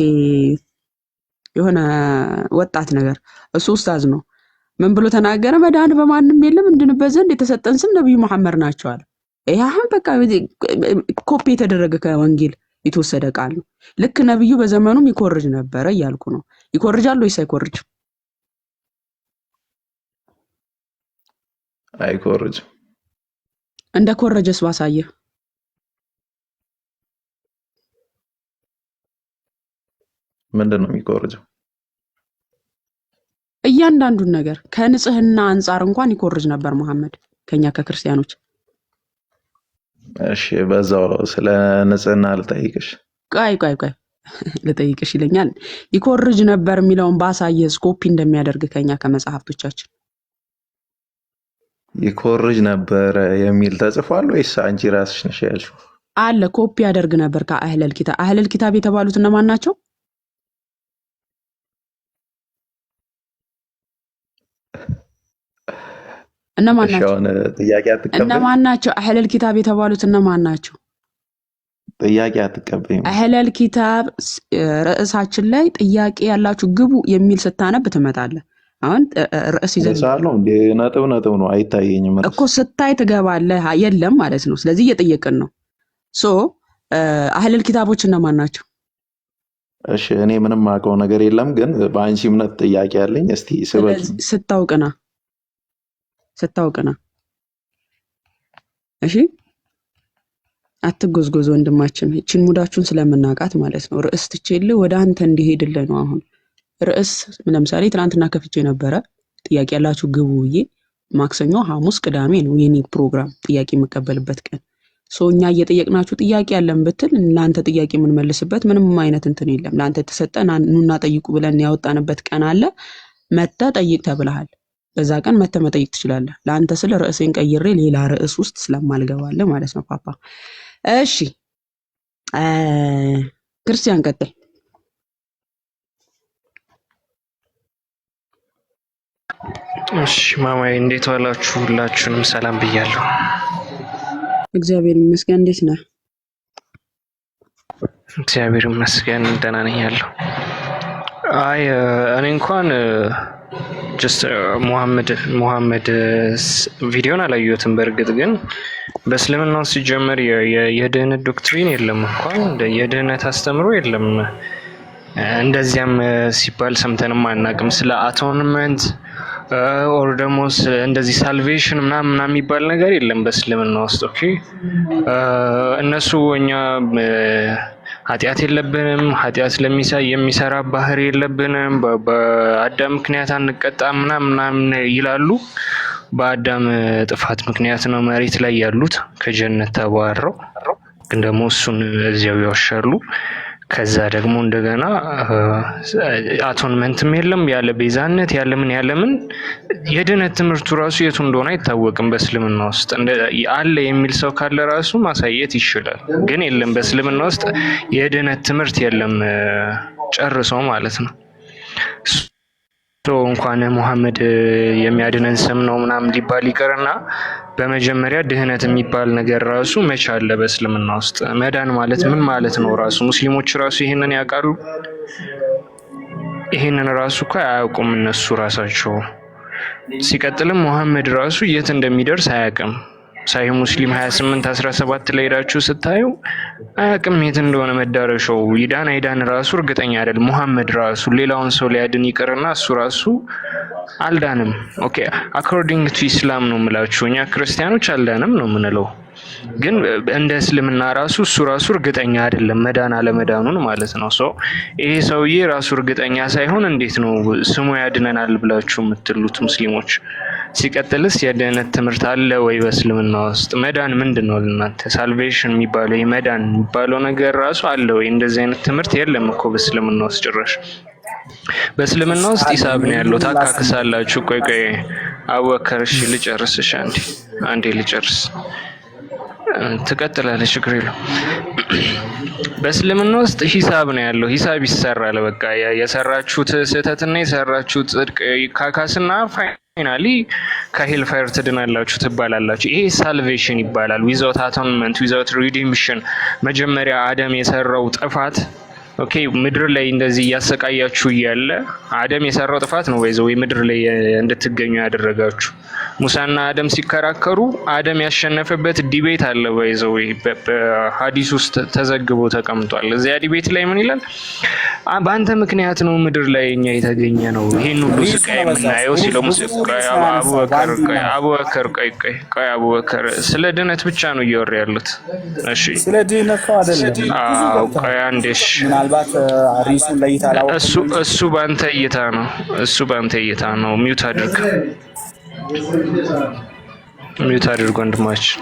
የሆነ ወጣት ነገር እሱ ኡስታዝ ነው። ምን ብሎ ተናገረ? መዳን በማንም የለም እንድንበት ዘንድ የተሰጠን ስም ነብዩ መሐመድ ናቸው አለ። ይሄ አሁን በቃ ኮፒ የተደረገ ከወንጌል የተወሰደ ቃል ነው። ልክ ነብዩ በዘመኑም ይኮርጅ ነበረ እያልኩ ነው። ይኮርጃል ወይስ አይኮርጅም? አይኮርጅም። እንደ ኮረጀስ ባሳየ ምንድን ነው የሚኮርጀው? እያንዳንዱን ነገር ከንጽህና አንጻር እንኳን ይኮርጅ ነበር መሐመድ ከኛ ከክርስቲያኖች። እሺ፣ በዛው ስለ ንጽህና ልጠይቅሽ። ቆይ ቆይ ቆይ ልጠይቅሽ ይለኛል። ይኮርጅ ነበር የሚለውን ባሳየስ ኮፒ እንደሚያደርግ ከኛ ከመጽሐፍቶቻችን ይኮርጅ ነበረ የሚል ተጽፏል ወይስ አንቺ ራስሽ ነሽ ያልሽው? አለ። ኮፒ ያደርግ ነበር ከአህለል ኪታብ። አህለል ኪታብ የተባሉት እነማን ናቸው? እነማን እሺ፣ ናቸው? አሁን ጥያቄ አትቀበይም? እነማን ናቸው? አህለል ኪታብ የተባሉት እነማን ናቸው? ጥያቄ አትቀበይም? አህለል ኪታብ ርዕሳችን ላይ ጥያቄ ያላችሁ ግቡ የሚል ስታነብ ትመጣለህ። አሁን ርዕስ ይዘን ርዕስ አለው እንዴ? ነጥብ ነጥብ ነው፣ አይታየኝም ርዕስ። እኮ ስታይ ትገባለህ። የለም ማለት ነው። ስለዚህ እየጠየቅን ነው። so አህለል ኪታቦች እነማን ናቸው? እሺ፣ እኔ ምንም አውቀው ነገር የለም፣ ግን በአንቺ እምነት ጥያቄ አለኝ። እስቲ ስበኪ። ስለዚህ ስታውቅና ስታውቅና እሺ፣ አትጎዝጎዝ ወንድማችን። ይችን ሙዳችሁን ስለምናውቃት ማለት ነው። ርዕስ ትቼልህ ወደ አንተ እንዲሄድልህ ነው። አሁን ርዕስ ለምሳሌ ትናንትና ከፍቼ ነበረ ጥያቄ ያላችሁ ግቡ ብዬ። ማክሰኞ፣ ሐሙስ፣ ቅዳሜ ነው የኔ ፕሮግራም ጥያቄ የምቀበልበት ቀን። so እኛ እየጠየቅናችሁ ጥያቄ ያለን ብትል ለአንተ ጥያቄ የምንመልስበት ምንም አይነት እንትን የለም። ለአንተ የተሰጠ ኑና ጠይቁ ብለን ያወጣንበት ቀን አለ። መተህ ጠይቅ ተብለሃል። በዛ ቀን መተህ መጠየቅ ትችላለህ። ለአንተ ስለ ርዕሴን ቀይሬ ሌላ ርዕስ ውስጥ ስለማልገባለ ማለት ነው ፓፓ። እሺ ክርስቲያን ቀጥል። እሺ ማማዬ እንዴት ዋላችሁ? ሁላችሁንም ሰላም ብያለሁ። እግዚአብሔር ይመስገን። እንዴት ነህ? እግዚአብሔር ይመስገን ደህና ነኝ ያለሁ። አይ እኔ እንኳን just ሙሐመድ ቪዲዮን አላየሁትም። በእርግጥ ግን በእስልምናው ሲጀመር የድህነት doctrine የለም፣ እንኳን የድህነት አስተምሮ የለም። እንደዚያም ሲባል ሰምተንም አናውቅም። ስለ atonement or ደግሞ እንደዚህ salvation ምናምን ምናምን የሚባል ነገር የለም በእስልምና ውስጥ። okay፣ እነሱ እኛ ኃጢአት የለብንም። ኃጢአት የሚሰራ ባህሪ የለብንም። በአዳም ምክንያት አንቀጣም ምናምን ምናምን ይላሉ። በአዳም ጥፋት ምክንያት ነው መሬት ላይ ያሉት ከጀነት ተባረው፣ ግን ደግሞ እሱን እዚያው ያዋሻሉ። ከዛ ደግሞ እንደገና atonement ም የለም፣ ያለ ቤዛነት፣ ያለ ምን ያለ ምን፣ የድነት ትምህርቱ ራሱ የቱ እንደሆነ አይታወቅም። በእስልምና ውስጥ አለ የሚል ሰው ካለ ራሱ ማሳየት ይችላል። ግን የለም፣ በእስልምና ውስጥ የድነት ትምህርት የለም ጨርሶ ማለት ነው። እንኳን ሙሐመድ የሚያድነን ስም ነው ምናምን ሊባል ይቅርና በመጀመሪያ ድህነት የሚባል ነገር ራሱ መቼ አለ በእስልምና ውስጥ? መዳን ማለት ምን ማለት ነው? ራሱ ሙስሊሞች ራሱ ይህንን ያውቃሉ? ይህንን ራሱ እኮ አያውቁም እነሱ ራሳቸው። ሲቀጥልም ሙሐመድ ራሱ የት እንደሚደርስ አያውቅም። ሳሂህ ሙስሊም 28 17 ላይ ሄዳችሁ ስታዩ አያውቅም የት እንደሆነ መዳረሻው። ይዳን አይዳን ራሱ እርግጠኛ አይደል። ሙሐመድ ራሱ ሌላውን ሰው ሊያድን ይቅርና እሱ ራሱ አልዳንም። Okay, according to Islam ነው የምላችሁ። እኛ ክርስቲያኖች አልዳንም ነው የምንለው፣ ግን እንደ እስልምና ራሱ እሱ ራሱ እርግጠኛ አይደለም መዳን አለመዳኑን ማለት ነው። So ይሄ ሰውዬ ራሱ እርግጠኛ ሳይሆን እንዴት ነው ስሙ ያድነናል ብላችሁ የምትሉት ሙስሊሞች? ሲቀጥልስ የድህነት ትምህርት አለ ወይ በእስልምና ውስጥ? መዳን ምንድን ነው ለእናንተ? Salvation የሚባለው፣ መዳን የሚባለው ነገር ራሱ አለ ወይ? እንደዚህ አይነት ትምህርት የለም እኮ በእስልምና ውስጥ ጭራሽ። በእስልምና ውስጥ ሂሳብ ነው ያለው። ታካክሳላችሁ። ቆይ ቆይ አቡበከር፣ እሺ ልጨርስ። እሺ አንዴ አንዴ ልጨርስ። ትቀጥላለህ፣ ችግር የለውም። በእስልምና ውስጥ ሂሳብ ነው ያለው። ሂሳብ ይሰራል። በቃ የሰራችሁት ስህተትና የሰራችሁት ጽድቅ ይካካስና finally ከ hellfire ትድናላችሁ ትባላላችሁ። ይሄ salvation ይባላል። Without atonement, without redemption። መጀመሪያ አደም የሰራው ጥፋት፣ okay፣ ምድር ላይ እንደዚህ እያሰቃያችሁ እያለ አደም የሰራው ጥፋት ነው ወይ ምድር ላይ እንድትገኙ ያደረጋችሁ። ሙሳና አደም ሲከራከሩ አደም ያሸነፈበት debate አለ፣ by the way፣ በሀዲስ ውስጥ ተዘግቦ ተቀምጧል። እዚያ debate ላይ ምን ይላል? በአንተ ምክንያት ነው ምድር ላይ እኛ የተገኘ ነው ይህን ሁሉ ስቃይ የምናየው ሲለው ሙሴ፣ አቡበከር፣ አቡበከር፣ ቆይ ቆይ ቆይ፣ አቡበከር ስለ ድነት ብቻ ነው እያወራ ያሉት። እሺ። ስለ ድነት እኮ አይደለም። ብዙ ቆይ አንዴ እሺ። ምናልባት ርዕሱን ለይተህ አላወቅም። እሱ በአንተ እይታ ነው። እሱ በአንተ እይታ ነው። Mute አድርግ፣ Mute አድርግ ወንድማችን።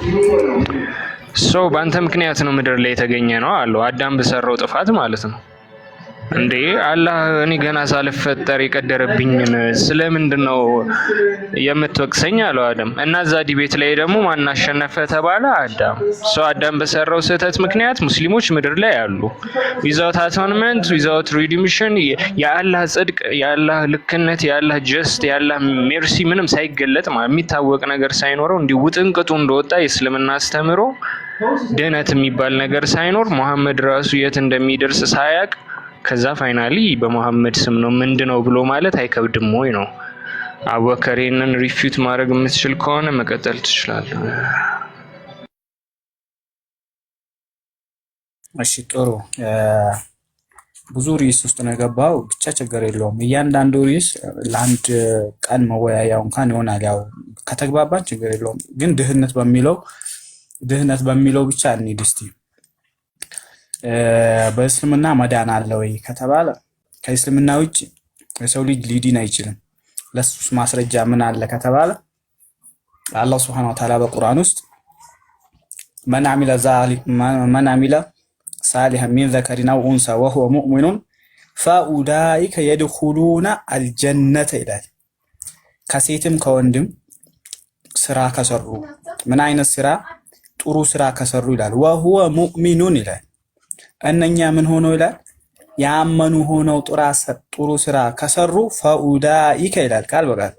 So በአንተ ምክንያት ነው ምድር ላይ የተገኘ ነው አለው። አዳም በሰራው ጥፋት ማለት ነው። እንዴ፣ አላህ እኔ ገና ሳልፈጠር የቀደረብኝን ስለምንድን ነው የምትወቅሰኝ? አለው አደም። እና እዛ debate ላይ ደግሞ ማን አሸነፈ ተባለ? አዳም። So አዳም በሰራው ስህተት ምክንያት ሙስሊሞች ምድር ላይ አሉ። Without atonement, without redemption፣ የአላህ ጽድቅ፣ የአላህ ልክነት፣ የአላህ just፣ የአላህ mercy ምንም ሳይገለጥ፣ የሚታወቅ ነገር ሳይኖረው፣ እንዲህ ውጥንቅጡ እንደወጣ የእስልምና አስተምህሮ፣ ድህነት የሚባል ነገር ሳይኖር፣ ሙሐመድ ራሱ የት እንደሚደርስ ሳያቅ፣ ከዛ finally በመሐመድ ስም ነው ምንድነው ብሎ ማለት አይከብድም ወይ ነው። አቡበከር፣ ይህንን refute ማድረግ የምትችል ከሆነ መቀጠል ትችላለህ። እሺ ጥሩ። ብዙ ርዕስ ውስጥ ነው የገባው። ብቻ ችግር የለውም። እያንዳንዱ ርዕስ ለአንድ ቀን መወያያው እንኳን ይሆናል። ያው ከተግባባን ችግር የለውም። ግን ድህነት በሚለው ብቻ እንሂድ እስቲ። በእስልምና መዳን አለ ወይ ከተባለ ከእስልምና ውጭ የሰው ልጅ ሊድን አይችልም። ለሱስ ማስረጃ ምን አለ ከተባለ አላህ ሱብሓነሁ ወተዓላ በቁርአን ውስጥ من عمل صالحا من ذكر أو أنثى وهو مؤمن فأولئك يدخلون الجنة ይላል። ከሴትም ከወንድም ስራ ከሰሩ፣ ምን አይነት ስራ? ጥሩ ስራ ከሰሩ ይላል። وهو مؤمن ይላል። እነኛ ምን ሆነው ይላል? ያመኑ ሆነው ጥሩ ስራ ከሰሩ فأولئك ይላል ቃል በቃል።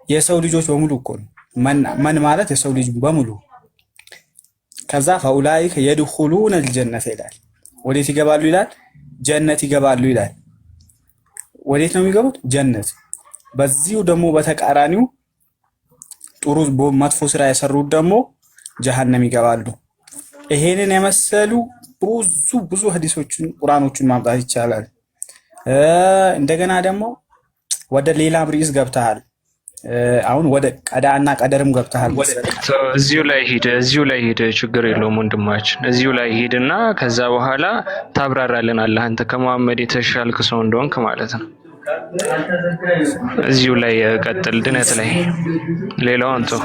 የሰው ልጆች በሙሉ እኮ ነው። من ማለት የሰው ልጅ በሙሉ። ከዛ فأولئك يدخلون الجنة ይላል። ወዴት ይገባሉ ይላል? ጀነት ይገባሉ ይላል። ወዴት ነው የሚገቡት? ጀነት። በዚሁ ደግሞ በተቃራኒው ጥሩ መጥፎ ስራ የሰሩት ደግሞ ጀሀነም ይገባሉ። ይሄንን የመሰሉ ብዙ ብዙ ሀዲሶችን ቁርአኖችን ማምጣት ይቻላል። እንደገና ደግሞ ወደ ሌላም ርዕስ ገብተሃል። አሁን ወደ ቀዳ እና ቀደርም ገብተሃል መሰለኝ። እዚሁ ላይ ሂድ፣ እዚሁ ላይ ሂድ፣ ችግር የለውም ወንድማችን፣ እዚሁ ላይ ሂድ እና ከዛ በኋላ ታብራራልናለህ አንተ ከመሐመድ የተሻልክ ሰው እንደሆንክ ማለት ነው። እዚሁ ላይ ቀጥል፣ ድነት ላይ ሌላውን ተው።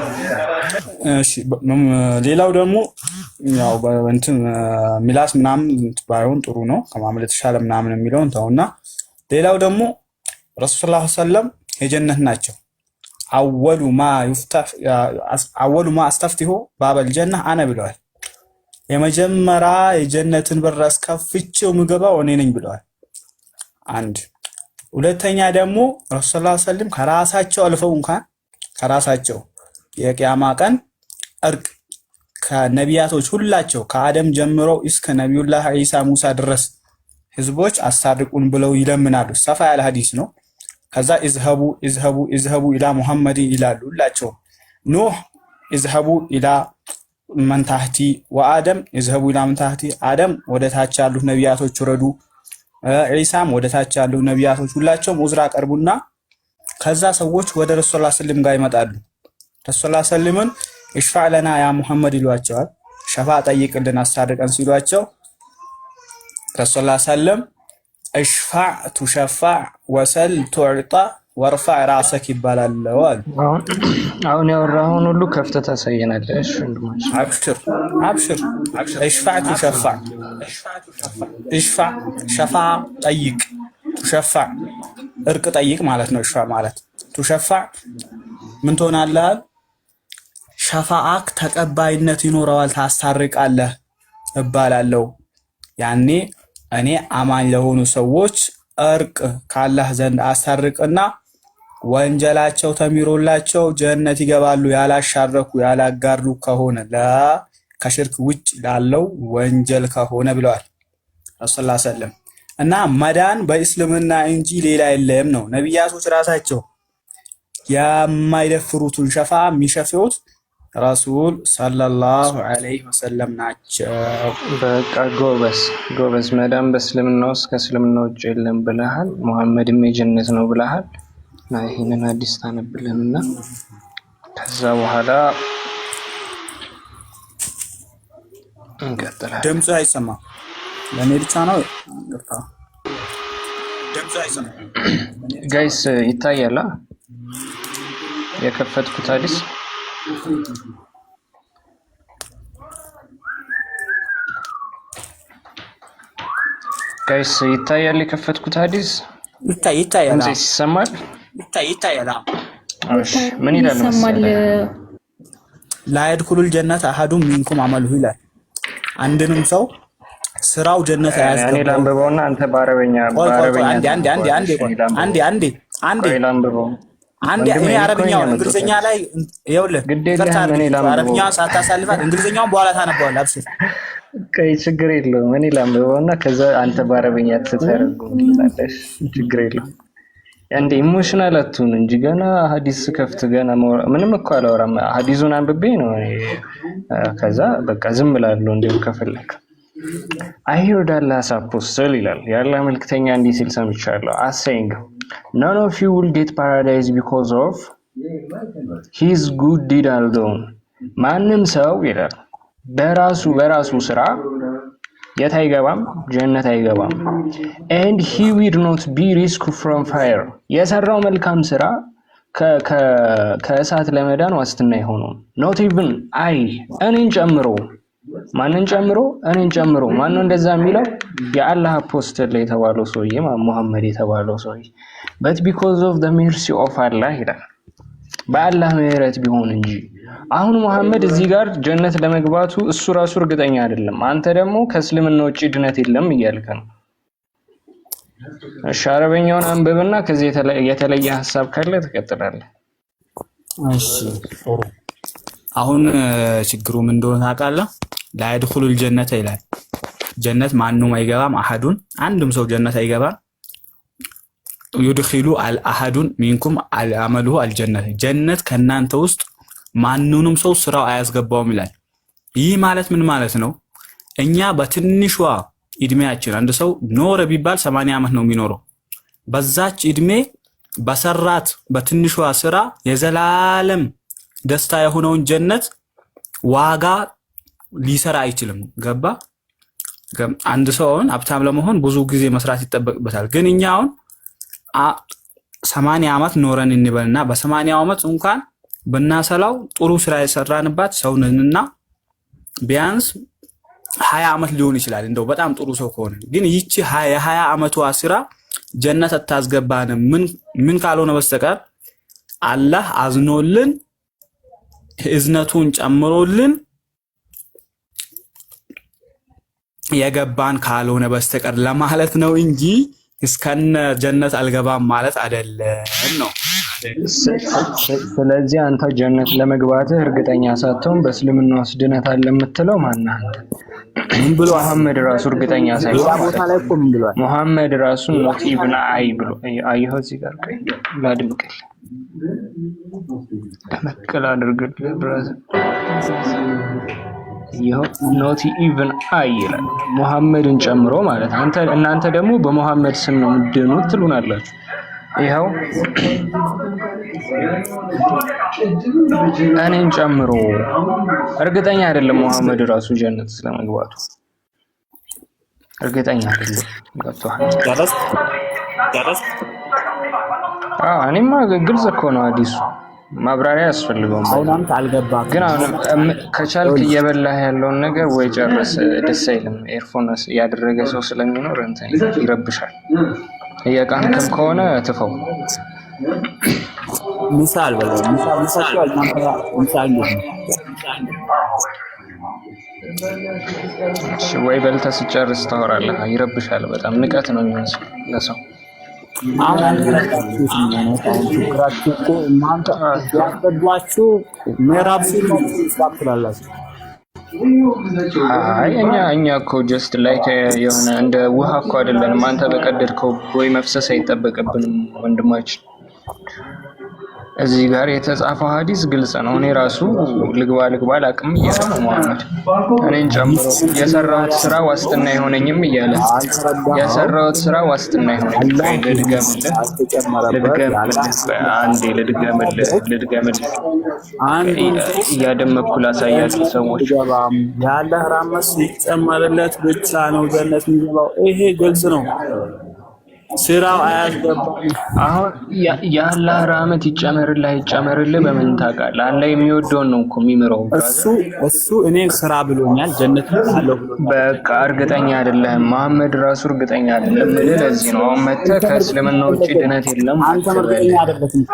እሺ፣ ሌላው ደግሞ ያው በእንትን ሚላስ ምናምን ባይሆን ጥሩ ነው፣ ከመሐመድ የተሻለ ምናምን የሚለውን ተውና፣ ሌላው ደግሞ ረሱል ሰለላሁ ዐለይሂ ወሰለም የጀነት ናቸው። أول ما أستفتح باب الجنة أنا ብለዋል። የመጀመሪያ የጀነትን በር አስከፍቼው ምገባው እኔ ነኝ ብለዋል። አንድ ሁለተኛ ደግሞ ረሱል ሰለላሁ ዐለይሂ ወሰለም ከራሳቸው አልፈው እንኳን ከራሳቸው የቅያማ ቀን እርቅ ከነቢያቶች ሁላቸው ከአደም ጀምሮ እስከ ነቢዩላህ ዒሳ ሙሳ ድረስ ህዝቦች አስታርቁን ብለው ይለምናሉ። ሰፋ ያለ ሀዲስ ነው። ከዛ اذهبوا اذهبوا اذهبوا إلى محمد ይላሉ ሁላቸውም። ኑህ اذهبوا إلى من تحتي وآدم اذهبوا إلى من تحتي፣ አደም ወደ ታች ያሉት ነቢያቶች ውረዱ፣ ዒሳም ወደ ታች ያሉ ነቢያቶች ሁላቸውም ኡዝራ ቀርቡና ከዛ ሰዎች ወደ ረሱል ሰለም ጋር ይመጣሉ። ረሱል ሰለምን اشفع لنا يا محمد ይሏቸዋል። ሸፋ ጠይቅልን አስታርቀን ሲሏቸው ረሱል ሰለም اشفع تشفع وسل تعط وارفع رأسك ይባላል አሉ። አሁን ያወራኸውን ሁሉ ከፍተህ ታሳየናለህ። እሺ ወንድማችን። አብሽር አብሽር። اشفع تشفع፣ اشفع ሸፋ ጠይቅ፣ تشفع እርቅ ጠይቅ ማለት ነው። اشفع ማለት تشفع ምን ትሆናለህ? ሸፋአክ ተቀባይነት ይኖረዋል፣ ታስታርቃለህ እባላለሁ። ያኔ እኔ አማኝ ለሆኑ ሰዎች እርቅ ካላህ ዘንድ አስታርቅና ወንጀላቸው ተሚሮላቸው ጀነት ይገባሉ፣ ያላሻረኩ ያላጋሩ ከሆነ፣ ከሽርክ ውጭ ላለው ወንጀል ከሆነ ብለዋል ረሱል ሰለም። እና መዳን በእስልምና እንጂ ሌላ የለም ነው። ነቢያቶች ራሳቸው የማይደፍሩትን ሸፋ የሚሸፍዑት ረሱል ሰለላሁ ዐለይሂ ወሰለም ናቸው። በቃ ጎበዝ ጎበዝ። መዳን በእስልምና ውስጥ ከእስልምና ውጭ የለም ብለሃል። ሙሐመድም የጀነት ነው ብለሃል። እና ይህንን ሀዲስ ታነብልንና ከዛ በኋላ እንቀጥላለን። ድምፁ አይሰማም። ለእኔ ብቻ ነው? ይቅርታ። Guys፣ ይታያል የከፈትኩት ሀዲስ? Guys፣ ይታያል የከፈትኩት ሀዲስ? ይታይ ይታያል። ድምጼ ይሰማል? ይታያል። እሺ፣ ምን ይላል ይሰማል። መሰለህ? لا يدخل الجنة أحد منكم عمله ይላል። አንድንም ሰው ስራው ጀነት እኔ አያስገባውም። ላንብበውና አንተ በአረበኛ ቆይ ቆይ ቆይ፣ በአረበኛ አንዴ አንዴ አንዴ አንዴ፣ ታነበዋለህ። ቆይ እኔ ላንብበው። አንዴ አንዴ አንዴ ቆይ ላንብበው። አንዴ። ወንድሜ፣ እኔ እኔ እኮ ነኝ አረብኛውን ያመጣሁት እንግሊዝኛ ላይ ይኸውልህ፣ ግድ ይቅርታ የለህም፣ እኔ አድርግልኝ፣ ላንብበው። አረብኛውን ሳታሳልፋት እንግሊዝኛውን በኋላ ታነበዋለህ። አብሽር። ቆይ ችግር የለውም። እኔ ላንብበውና ከዛ አንተ በአረበኛ ትተረጉምልናለሽ። ችግር የለውም። እንደ emotional አትሁን እንጂ ገና ሀዲስ ከፍት ገና ምንም እኮ አላወራም። ሀዲሱን አንብቤ ነው እኔ ከዛ በቃ ዝም እላለሁ። እንዲሁም ከፈለክ I heard Allah's apostle ይላል፣ የአላህ መልክተኛ እንዲህ ሲል ሰምቻለሁ። As saying, none of you will get paradise because of his good deed alone። ማንም ሰው ይላል በራሱ ስራ የት አይገባም? ጀነት አይገባም። And he will not be rescued from fire። የሰራው መልካም ስራ ከእሳት ለመዳን ዋስትና አይሆነውም። Not even I፣ እኔን ጨምሮ። ማንን ጨምሮ? እኔን ጨምሮ። ማነው እንደዛ የሚለው? የአላህ apostle የተባለው ሰውዬ፣ ሙሐመድ የተባለው ሰውዬ። But because of the mercy of Allah ይላል፣ በአላህ ምህረት ቢሆን እንጂ። አሁን ሙሐመድ እዚህ ጋር ጀነት ለመግባቱ እሱ ራሱ እርግጠኛ አይደለም። አንተ ደግሞ ከእስልምና ውጭ ድነት የለም እያልክ ነው። እሺ፣ አረበኛውን አንብብና ከዚህ የተለየ ሀሳብ ካለ ትቀጥላለህ። እሺ ጥሩ። አሁን ችግሩ ምን እንደሆነ ታውቃለህ? لا يدخل الجنة ይላል። ጀነት ማንም አይገባም። أحد አንድም ሰው ጀነት አይገባም። يدخل أحد منكم عمله الجنة፣ ጀነት ከእናንተ ውስጥ ማንንም ሰው ስራው አያስገባውም ይላል። ይህ ማለት ምን ማለት ነው? እኛ በትንሿ እድሜያችን አንድ ሰው ኖረ ቢባል 80 ዓመት ነው የሚኖረው። በዛች እድሜ በሰራት በትንሿ ስራ የዘላለም ደስታ የሆነውን ጀነት ዋጋ ሊሰራ አይችልም። ገባ? አንድ ሰው አሁን ሀብታም ለመሆን ብዙ ጊዜ መስራት ይጠበቅበታል። ግን እኛ አሁን 80 ዓመት ኖረን እንበልና በ80 ዓመት እንኳን ብናሰላው ጥሩ ስራ የሰራንባት ሰው ነንና ቢያንስ 20 ዓመት ሊሆን ይችላል። እንደው በጣም ጥሩ ሰው ከሆነ ግን ይቺ የ20 ዓመቷ ስራ ጀነት አታስገባንም። ምን ምን ካልሆነ በስተቀር አላህ አዝኖልን እዝነቱን ጨምሮልን የገባን ካልሆነ በስተቀር ለማለት ነው እንጂ እስከነ ጀነት አልገባም ማለት አይደለም ነው። ስለዚህ አንተ ጀነት ለመግባትህ እርግጠኛ ሳትሆን በእስልምና ውስጥ ድነት አለ የምትለው ማነህ አንተ? ምን ብሏል? ሙሐመድ ራሱ እርግጠኛ ሌላ ሳይሆን ቦታ ማለት ላይ ነው። እኮ ምን ብሏል? ሙሐመድ ራሱ not even I ብሎ አየኸው። እዚህ ጋር ቆይ ላድምቅልህ፣ ደመቅ ላድርግልህ brother። ይኸው not even I ይላል ሙሐመድን ጨምሮ ማለት አንተ እናንተ ደግሞ በሙሐመድ ስም ነው የምትድኑት ትሉናላችሁ። ይኸው እኔን ጨምሮ እርግጠኛ አይደለም ሙሐመድ ራሱ ጀነት ስለመግባቱ እርግጠኛ አይደለም። ገብቶሃል? ጨረስክ? አዎ እኔማ ግልጽ እኮ ነው አዲሱ ማብራሪያ አያስፈልገውም። አሁን by the አንተ አልገባክም። ግን አሁን ከቻልክ እየበላህ ያለውን ነገር ወይ ጨርስ። ደስ አይልም። Earphone ያደረገ ሰው ስለሚኖር እንትን ይረብሻል። እየቃምክም ከሆነ ትፈው። ምሳ አልበላሁም። ምሳ በልታችኋል? እናንተ ምሳ እንዴት ነው? እሺ፣ ወይ በልተህ ስጨርስ ታወራለህ። ይረብሻል በጣም ንቀት ነው የሚመስለው ለሰው። አሁን አልተረዳችሁትም። ማለት አሁን ችግራችሁ እኮ እናንተ ያስረዷችሁ ምዕራብ ሲል ምስራቅ ትላላችሁ። አይ እኛ እኮ just like የሆነ እንደ ውሃ እኮ አይደለንም። አንተ በቀደድከው ቦይ መፍሰስ አይጠበቅብንም ወንድማችን። እዚህ ጋር የተጻፈው ሀዲስ ግልጽ ነው። እኔ ራሱ ልግባ ልግባ አላቅም እያለ ነው መሐመድ፣ እኔን ጨምሮ የሰራሁት ስራ ዋስትና አይሆነኝም እያለ አልተረዳኸው? የሰራሁት ስራ ዋስትና አይሆነኝም። አላህ ቆይ ልድገምልህ፣ አልተጨመረበት ልድገምልህ፣ ቆይ አንዴ ልድገምልህ፣ ልድገምልህ አንዱን ሰው እያደመኩ ላሳያችሁ ሰዎች። አይገባም። የአላህ ራህመት ሲጨመርለት ብቻ ነው ጀነት የሚገባው። ይሄ ግልጽ ነው። ስራው አያስገባም። አሁን የአላህ ራህመት ይጨመርልህ አይጨመርልህ በምን ታውቃለህ? አላህ የሚወደውን ነው እኮ የሚምረው እሱ brother። እሱ እኔ ስራ ብሎኛል፣ ጀነት አለው ብሎኛል። በቃ እርግጠኛ አይደለህም። መሐመድ ራሱ እርግጠኛ አይደለም የምልህ ለዚህ ነው። አሁን መተህ አንተም ከእስልምና እርግጠኛ ውጭ አይደለህም። ድነት የለም አንተም አትበል። እርግጠኛ አይደለህም።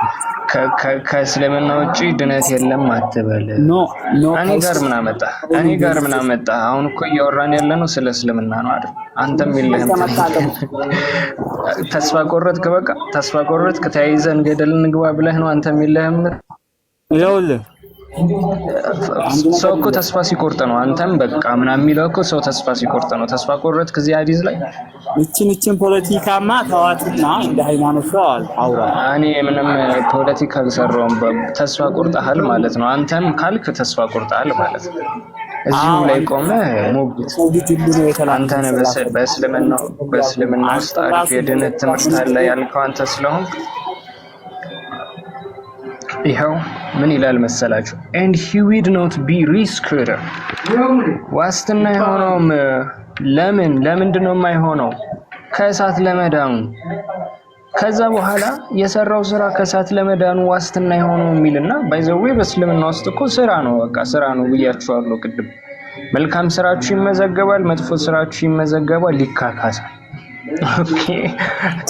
ከእስልምና ውጭ ድነት የለም አትበል። No, no። እኔ ጋር ምን አመጣህ? እኔ ጋር ምን አመጣህ? አሁን እኮ እያወራን ያለ ነው ስለ እስልምና ነው አይደል? አንተም የለህም አንተ ተስፋ ቆረጥክ። በቃ ተስፋ ቆረጥክ። ተያይዘን ገደል እንግባ ብለህ ነው አንተም የለህም። ይኸውልህ አንድ ሰው ነገር እኮ ተስፋ ሲቆርጥ ነው። አንተም በቃ ምናምን የሚለው እኮ ሰው ተስፋ ሲቆርጥ ነው። ተስፋ ቆረጥክ እዚህ ሀዲስ ላይ። እችን ፖለቲካማ ተዋትና እንደ ሃይማኖት ሰው አውራ። እኔ ምንም ፖለቲካ አልሰራውም። ተስፋ ቆርጠሃል ማለት ነው። አንተም ካልክ ተስፋ ቆርጠሃል ማለት ነው። እዚሁ አዎ ላይ አንተ ቆመህ ሞግት። ሰው ልጅ ሁሉ ነው አንተ የተላከው ነህ ሰላሳ በእስልምና ውስጥ አንተ አሪፍ ራሱ የድነት ትምህርት አለ ያልከው አንተ ስለሆንክ ይኸው ምን ይላል መሰላችሁ? And he would not be rescued ዋስትና የሆነውም ለምን ለምንድን ነው የማይሆነው? ከእሳት ለመዳኑ። ከዛ በኋላ የሰራው ስራ ከእሳት ለመዳኑ ዋስትና የሆነው የሚልና by the way በእስልምና ውስጥ እኮ ስራ ነው፣ በቃ ስራ ነው ብያችኋለሁ ቅድም። መልካም ስራችሁ ይመዘገባል፣ መጥፎ ስራችሁ ይመዘገባል፣ ይካካሳል። Okay።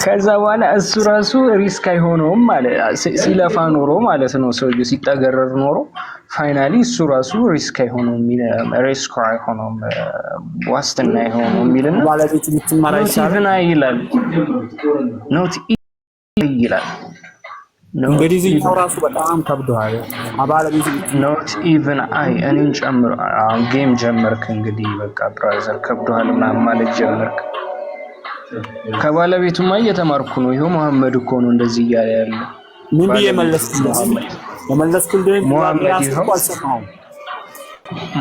ከዛ በኋላ እሱ ራሱ risk አይሆነውም ማለት ሲለፋ ኖሮ ማለት ነው፣ ሰውዬው ሲጠገረር ኖሮ finally እሱ ራሱ risk አይሆነውም፣ risk አይሆነውም፣ ዋስትና አይሆነውም የሚልና ባለቤት ብትማር not አይሻልም? even I ይላል፣ not ይላል። እንግሊዝኛው ራሱ በጣም ከብዶሃል። ባለቤት Not even I እኔን ጨምሮ። አሁን game ጀመርክ እንግዲህ በቃ brother ከብዶሃል ምናምን ማለት ጀመርክ። ከባለቤቱማ እየተማርኩ ነው። ይኸው መሐመድ እኮ ነው እንደዚህ እያለ ያለው። ምን ብዬ ባለቤቱ መለስኩልህ? መሐመድ የመለስኩልህን ጥያቄ ሙሐመድ ራሱ ይኸው እኮ አልሰማሁም።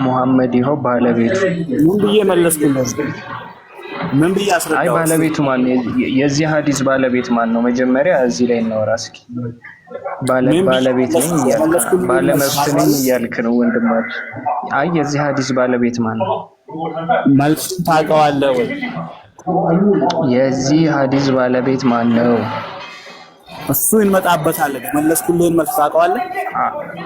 ሙሐመድ ይኸው ባለቤቱ ምን ብዬ መለስኩልህ? ምን ብዬ አይ አስረዳው? ባለቤቱ ማን ነው? የዚህ ሀዲስ ባለቤት ማን ነው? መጀመሪያ እዚህ ላይ እናወራ እስኪ። ምን ብዬ ባለቤት ነኝ እያልክ መለስኩልህ? ባለመብት ነኝ እያልክ ነው ወንድማችን። አይ የዚህ ሀዲስ ባለቤት ማን ነው? መልሱን ታውቀዋለህ ወይ? የዚህ ሀዲስ ባለቤት ማን ነው? እሱ እንመጣበታለን። የመለስኩልህን መልስ ታውቀዋለህ?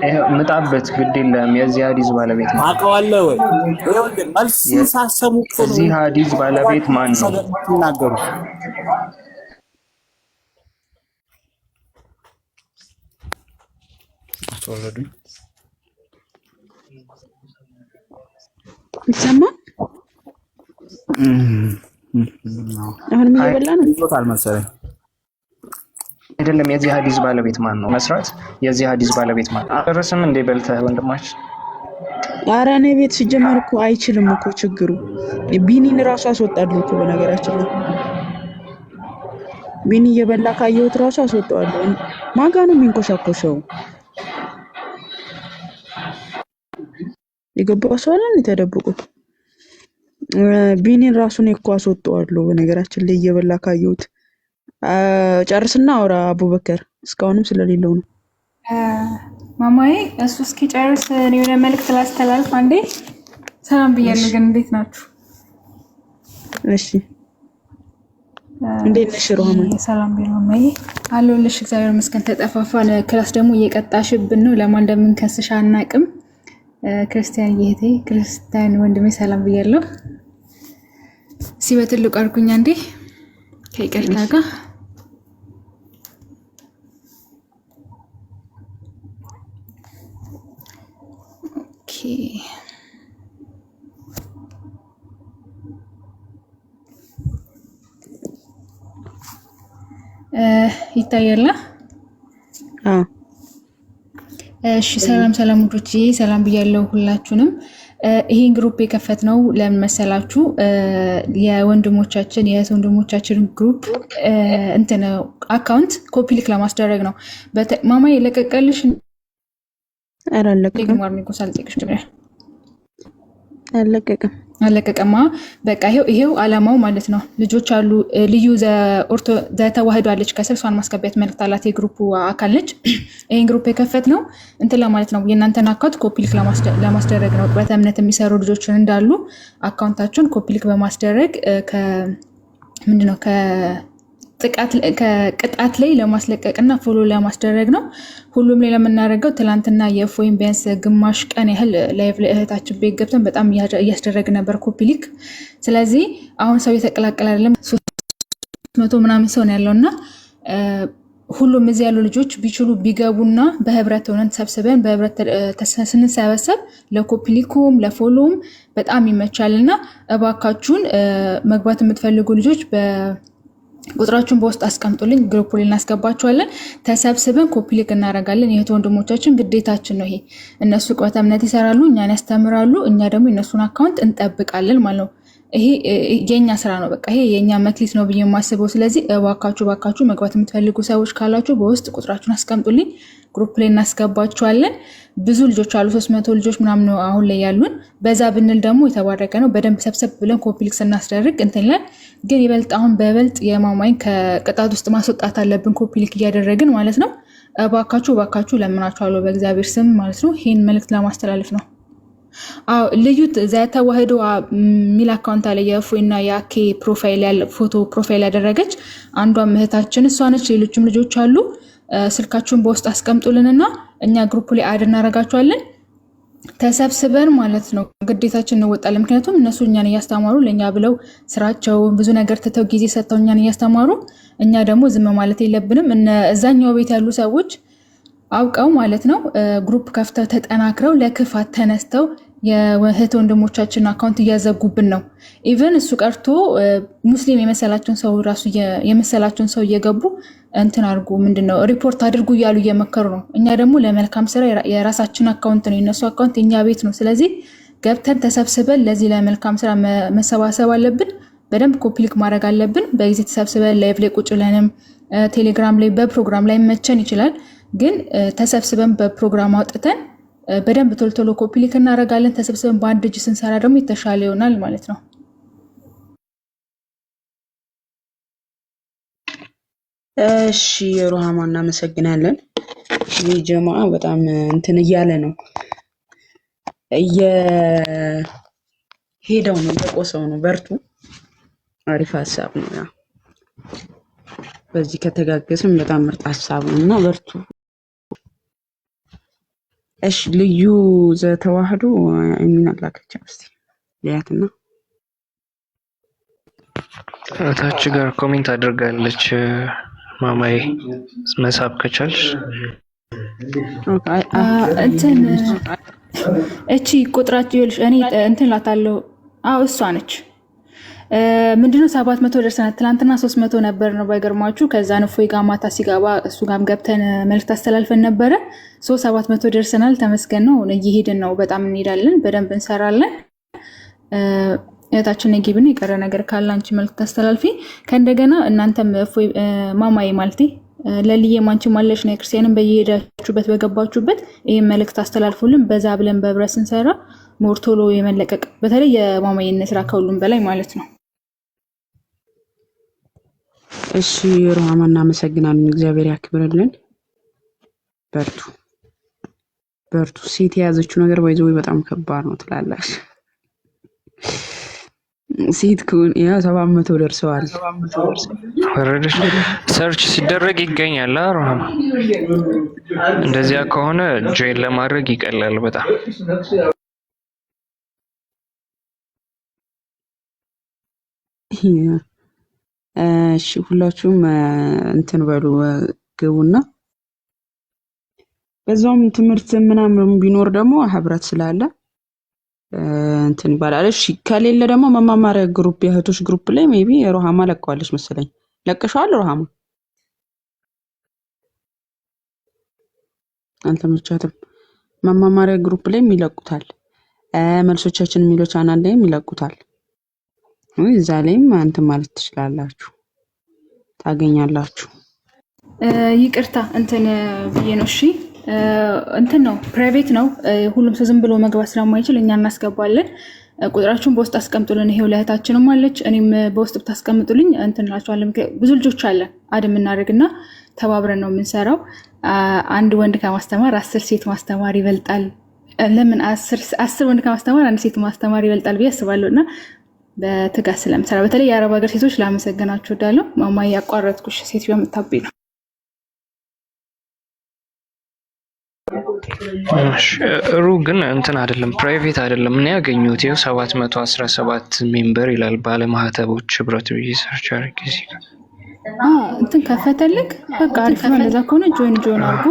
ይኸው ምጣበት፣ ግድ የለም። የዚህ ሀዲስ ባለቤት ማን ነው? ታውቀዋለህ ወይ? ይኸውልህ መልሱን ሳሰሙ እኮ ነው የዚህ ሀዲስ ባለቤት ማን ነው? ነገር የምትናገሩት። አስወረዱኝ። ይሰማል። አሁንም እየበላ ነው። ይዞታል መሰለኝ። አይደለም። የዚህ ሀዲስ ባለቤት ማን ነው? መስራት የዚህ ሀዲስ ባለቤት ማን ነው? አልደረስም እንዴ በልተህ ወንድማችን? ኧረ እኔ ቤት ሲጀመር እኮ አይችልም እኮ ችግሩ። ቢኒን ራሱ አስወጣለሁ እኮ በነገራችን ላይ ቢኒ እየበላ ካየሁት ራሱ አስወጣዋለሁ። ማጋ ነው የሚንኮሻኮሸው? የገባው ሰው አለ እንዴ ተደብቆ? ቢኒን ራሱን እኔ እኮ አስወጣዋለሁ በነገራችን ላይ እየበላ ካየሁት። ጨርስና አውራ አቡበከር፣ እስካሁንም ስለሌለው ነው። ማማዬ እሱ እስኪጨርስ እኔ የሆነ መልዕክት ላስተላልፍ አንዴ። ሰላም ብያለሁ። እሺ ግን እንዴት ናችሁ? እሺ፣ እንዴት ነሽ ሮሃማን? ሰላም ብያለሁ ማማዬ። አለሁልሽ፣ እግዚአብሔር ይመስገን። ተጠፋፋን። Class ደግሞ እየቀጣሽብን ነው። ለማን እንደምንከስሽ አናቅም። ክርስቲያን እህቴ፣ ክርስቲያን ወንድሜ ሰላም ብያለሁ። እስኪ በትልቁ አድርጉኝ አንዴ ከይቅርታ እሺ ጋር። Okay፣ ይታያላ። አዎ እሺ ሰላም ሰላም ውዶቼ፣ ሰላም ብያለሁ ሁላችሁንም። ይሄን group የከፈትነው ለምን መሰላችሁ? የወንድሞቻችን የእህት ወንድሞቻችን group እንትን account copy link ለማስደረግ ነው። ማማ የለቀቀልሽ ኧረ አልለቀቀም Morning ሳልጠይቅሽ መጀመሪያ አልለቀቀም። አለቀቀማ። በቃ ይሄው አላማው ማለት ነው። ልጆች አሉ። ልዩ ዘተዋህዶ አለች ከስር፣ እሷን ማስገቢያት መልዕክት አላት። የ group ኡ አካል ነች። ይሄን group የከፈትነው እንትን ለማለት ነው። የእናንተን account copy link ለማስደረግ ነው። በቤተ እምነት የሚሰሩ ልጆችን እንዳሉ account ኣቸውን copy link በማስደረግ ምንድነው ከቅጣት ላይ ለማስለቀቅ እና follow ለማስደረግ ነው። ሁሉም ላይ ለምናደርገው ትላንትና የእፎይን ቢያንስ ግማሽ ቀን ያህል live ላይ እህታችን ቤት ገብተን በጣም እያስደረግን ነበር copy link። ስለዚህ አሁን ሰው እየተቀላቀለ አይደለም፣ 300 ምናምን ሰው ነው ያለው እና ሁሉም እዚህ ያሉ ልጆች ቢችሉ ቢገቡና በህብረት ሆነን ተሰብስበን በህብረት ስንሰበሰብ ለኮፕሊኩም ለፎሎውም በጣም ይመቻል እና እባካችሁን መግባት የምትፈልጉ ልጆች ቁጥራችሁን በውስጥ አስቀምጡልኝ፣ group ላይ እናስገባችኋለን። ተሰብስበን copy link እናደርጋለን። የእህት ወንድሞቻችን ግዴታችን ነው ይሄ። እነሱ ዕቅበተ እምነት ይሰራሉ፣ እኛን ያስተምራሉ፣ እኛ ደግሞ የእነሱን account እንጠብቃለን ማለት ነው። ይሄ የኛ ስራ ነው። በቃ ይሄ የኛ መክሊት ነው ብዬ የማስበው። ስለዚህ እባካችሁ እባካችሁ መግባት የምትፈልጉ ሰዎች ካላችሁ በውስጥ ቁጥራችሁን አስቀምጡልኝ፣ group ላይ እናስገባችኋለን። ብዙ ልጆች አሉ፣ 300 ልጆች ምናምን ነው አሁን ላይ ያሉን። በዛ ብንል ደግሞ የተባረከ ነው። በደንብ ሰብሰብ ብለን copy link ስናስደርግ እንትን ይላል። ግን ይበልጥ አሁን በበልጥ የማማኝ ከቅጣት ውስጥ ማስወጣት አለብን፣ copy link እያደረግን ማለት ነው። እባካችሁ እባካችሁ ለምናችኋለሁ በእግዚአብሔር ስም ማለት ነው። ይህን መልእክት ለማስተላለፍ ነው። አዎ ልዩ ዘተዋህዶ የሚል account አለ። የእፎይ እና የአኬ profile ያለ ፎቶ profile ያደረገች አንዷም እህታችን እሷ ነች። ሌሎችም ልጆች አሉ። ስልካችሁን በውስጥ አስቀምጡልንና እኛ group ላይ add እናደርጋችኋለን። ተሰብስበን ማለት ነው ግዴታችን እንወጣለን። ምክንያቱም እነሱ እኛን እያስተማሩ ለእኛ ብለው ስራቸውን ብዙ ነገር ትተው ጊዜ ሰጥተው እኛን እያስተማሩ እኛ ደግሞ ዝም ማለት የለብንም። እዛኛው ቤት ያሉ ሰዎች አውቀው ማለት ነው group ከፍተው ተጠናክረው ለክፋት ተነስተው የእህት ወንድሞቻችን account እያዘጉብን ነው። Even እሱ ቀርቶ ሙስሊም የመሰላቸውን ሰው ራሱ የመሰላቸውን ሰው እየገቡ እንትን አድርጉ ምንድነው ሪፖርት አድርጉ እያሉ እየመከሩ ነው። እኛ ደግሞ ለመልካም ስራ የራሳችን account ነው፣ የነሱ account የኛ ቤት ነው። ስለዚህ ገብተን ተሰብስበን ለዚህ ለመልካም ስራ መሰባሰብ አለብን። በደንብ copy link ማድረግ አለብን። በጊዜ ተሰብስበን live ላይ ቁጭ ብለንም ቴሌግራም ላይ በፕሮግራም ላይ መቸን ይችላል። ግን ተሰብስበን በፕሮግራም አውጥተን በደንብ ቶሎ ቶሎ copy link እናደርጋለን። ተሰብስበን በአንድ እጅ ስንሰራ ደግሞ የተሻለ ይሆናል ማለት ነው። እሺ ሩሃማ እናመሰግናለን። ይህ ጀማዓ በጣም እንትን እያለ ነው፣ እየሄደው ነው፣ እየቆሰው ነው። በርቱ። አሪፍ ሀሳብ ነው። ያ በዚህ ከተጋገዝን በጣም ምርጥ ሀሳብ ነው እና በርቱ። እሺ ልዩ ዘተዋህዶ የሚን አላከችም። እስኪ ልያትና ታች ጋር comment አድርጋለች ማማዬ፣ መሳብ ከቻልሽ። እንትን እቺ ቁጥራቸው ይኸውልሽ፣ እኔ እንትን እላታለሁ። አዎ እሷ ነች። ምንድነው 700 ደርሰናል። ትናንትና 300 ነበር ነው ባይገርማችሁ። ከዛ እፎይ ጋር ማታ ሲገባ እሱ ጋርም ገብተን መልዕክት አስተላልፈን ነበረ። So 700 ደርሰናል። ተመስገን ነው። እየሄድን ነው። በጣም እንሄዳለን። በደንብ እንሰራለን። እህታችን ነጊብን የቀረ ነገር ካለ አንቺ መልዕክት አስተላልፊ። ከእንደገና እናንተም እፎይ ማማዬ ማለቴ ለልዬ ማንቺ ማለሽ ነው ክርስቲያንን በየሄዳችሁበት በገባችሁበት ይህን መልእክት አስተላልፉልን። በዛ ብለን በህብረት ስንሰራ more ቶሎ የመለቀቅ በተለይ የማማዬን ስራ ከሁሉም በላይ ማለት ነው። እሺ ሩሃማ እናመሰግናለን። እግዚአብሔር ያክብርልን። በርቱ በርቱ። ሴት የያዘችው ነገር by the way በጣም ከባድ ነው ትላላችሁ። ሴት ከሆነ ያ 700 ደርሰዋል። ወረደች። Search ሲደረግ ይገኛል። ሩሃማ እንደዚያ ከሆነ join ለማድረግ ይቀላል በጣም። እሺ ሁላችሁም እንትን በሉ ግቡና በዛውም ትምህርት ምናምን ቢኖር ደግሞ ህብረት ስላለ እንትን ይባላል። እሺ ከሌለ ደግሞ መማማሪያ group የእህቶች group ላይ maybe ሮሃማ ለቀዋለች መሰለኝ። ለቀሸዋል ሮሃማ? አልተመቻትም። መማማሪያ group ላይም ይለቁታል። መልሶቻችን የሚለው ቻናል ላይም ይለቁታል። እዛ ላይም እንትን ማለት ትችላላችሁ፣ ታገኛላችሁ። ይቅርታ እንትን ብዬ ነው። እሺ እንትን ነው private ነው። ሁሉም ሰው ዝም ብሎ መግባት ስለማይችል እኛ እናስገባለን። ቁጥራችሁን በውስጥ አስቀምጡልን። ይሄው ለእህታችንም አለች። እኔም በውስጥ ብታስቀምጡልኝ እንትን እላችኋለን። ብዙ ልጆች አለን add የምናደርግና ተባብረን ነው የምንሰራው። አንድ ወንድ ከማስተማር 10 ሴት ማስተማር ይበልጣል። ለምን 10 ወንድ ከማስተማር አንድ ሴት ማስተማር ይበልጣል ብዬ አስባለሁ። እና በትጋት ስለምሰራ በተለይ የአረብ ሀገር ሴቶች ላመሰግናችሁ እወዳለሁ። ማማዬ ያቋረጥኩሽ ሴትዮዋ የምታብኝ ነው። ሩ ግን እንትን አይደለም፣ private አይደለም። እኔ ያገኘሁት ይኸው 717 member ይላል ባለማህተቦች ህብረት ብዬ search አድርጌ እዚህ ጋር እንትን ከፈተልክ በቃ አሪፍ ነው። እንደዛ ከሆነ join join አድርጉ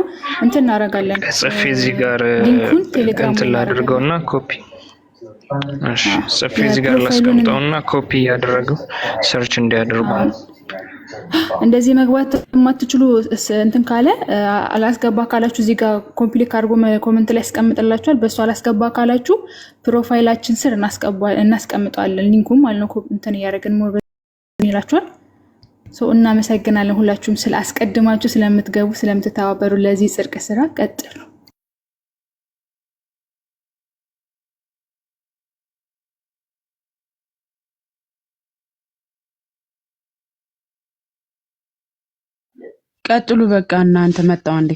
እንትን እናደርጋለን። ጽፌ እዚህ ጋር link ኡን ቴሌግራም እንትን ላይ ላድርገውና ኮፒ፣ እሺ ጽፌ እዚህ ጋር የ profile ኡንም ላስቀምጠውና ኮፒ እያደረገው search እንዲያደርጉ። እንደዚህ መግባት የማትችሉ እንትን ካለ አላስገባ ካላችሁ እዚህ ጋር complete አድርጎ comment ላይ ያስቀምጥላችኋል። በእሱ አላስገባ ካላችሁ profile ኣችን ስር እናስቀምጠዋለን link ኡም ማለት ነው። እንትን እያደረግን more ይላችኋል። So እናመሰግናለን ሁላችሁም ስለ አስቀድማችሁ ስለምትገቡ ስለምትተባበሩ ለዚህ ጽድቅ ስራ ቀጥሉ። ቀጥሉ በቃ እናንተ መጣው እንዴ።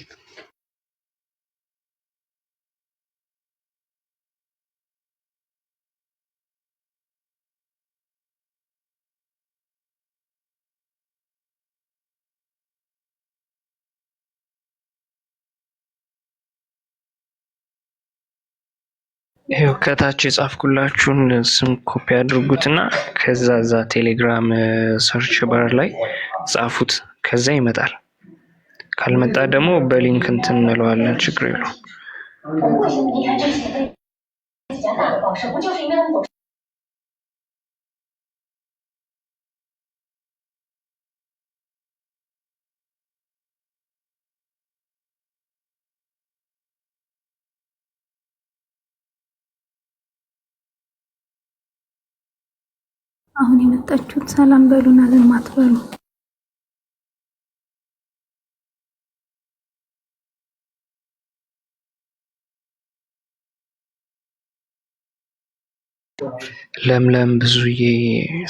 ይኸው ከታች የጻፍኩላችሁን ስም ኮፒ አድርጉትና ከዛ እዛ ቴሌግራም search bar ላይ ጻፉት። ከዛ ይመጣል። ካልመጣ ደግሞ በ link እንትን እንለዋለን። ችግር የለውም። አሁን የመጣችሁት ሰላም በሉን ዝም አትበሉ። ለምለም ብዙዬ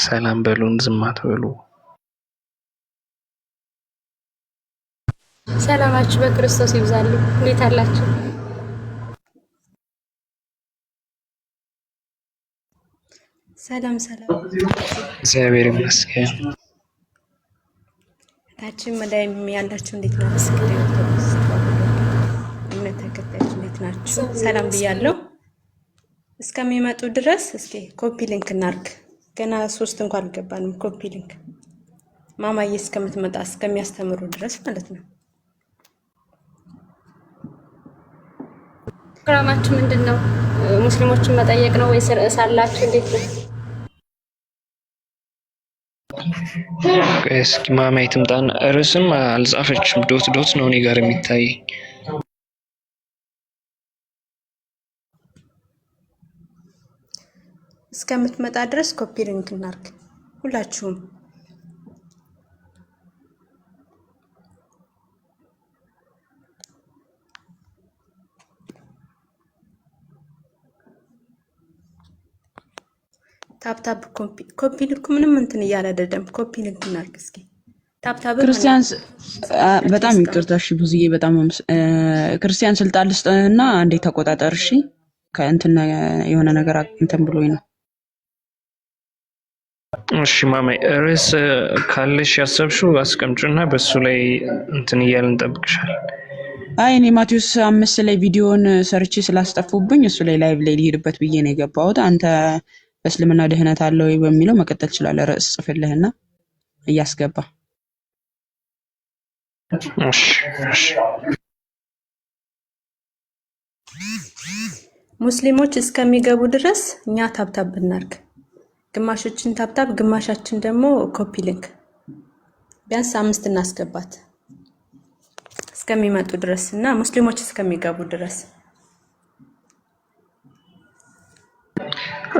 ሰላም በሉን፣ ዝም አትበሉ። ሰላማችሁ በክርስቶስ ይብዛልኝ። እንዴት አላችሁ? ሰላም ሰላም። እግዚአብሔር ይመስገን። ታችም ላይም ያላችሁ እንዴት ናችሁ? የኦርቶዶክስ ተዋሕዶ እምነት ተከታዮች እንዴት ናችሁ? ሰላም ብያለሁ። እስከሚመጡ ድረስ እስኪ copy link እናርግ። ገና ሶስት እንኳን አልገባንም። Copy link ማማዬ እስከምትመጣ እስከሚያስተምሩ ድረስ ማለት ነው። ፕሮግራማችሁ ምንድን ነው? ሙስሊሞችን መጠየቅ ነው ወይስ ርዕስ አላችሁ? እንዴት ነው? ቆይ እስኪ ማማዬ ትምጣና ርዕስም አልጻፈችም። Dot dot ነው እኔ ጋር የሚታየኝ። እስከምትመጣ ድረስ copy link እናርግ ሁላችሁም። Tap tap copy link ኡ ምንም እንትን እያለ አይደለም። Copy link እናርግ እስኪ። Tap tap ም ክርስቲያን በጣም ይቅርታ እሺ፣ ብዙዬ በጣም ክርስቲያን ስልጣን ልስጥህና አንዴ ተቆጣጠር እሺ። ከእንትን የሆነ ነገር እንትን ብሎኝ ነው። እሺ ማማይ ርዕስ ካለሽ ያሰብሽው አስቀምጪና በሱ ላይ እንትን እያልን እንጠብቅሻለን። አይ እኔ ማቴዎስ 5 ላይ ቪዲዮን ሰርቼ ስላስጠፉብኝ እሱ ላይ live ላይ ሊሄድበት ብዬ ነው የገባሁት። አንተ በእስልምና ድህነት አለ ወይ በሚለው መቀጠል ትችላለህ። ርዕስ ጽፍልህና እያስገባ እሺ እሺ። ሙስሊሞች እስከሚገቡ ድረስ እኛ tap tap እናርግ። ግማሾችን tap tap፣ ግማሻችን ደግሞ copy link ቢያንስ አምስት እናስገባት እስከሚመጡ ድረስ እና ሙስሊሞች እስከሚገቡ ድረስ።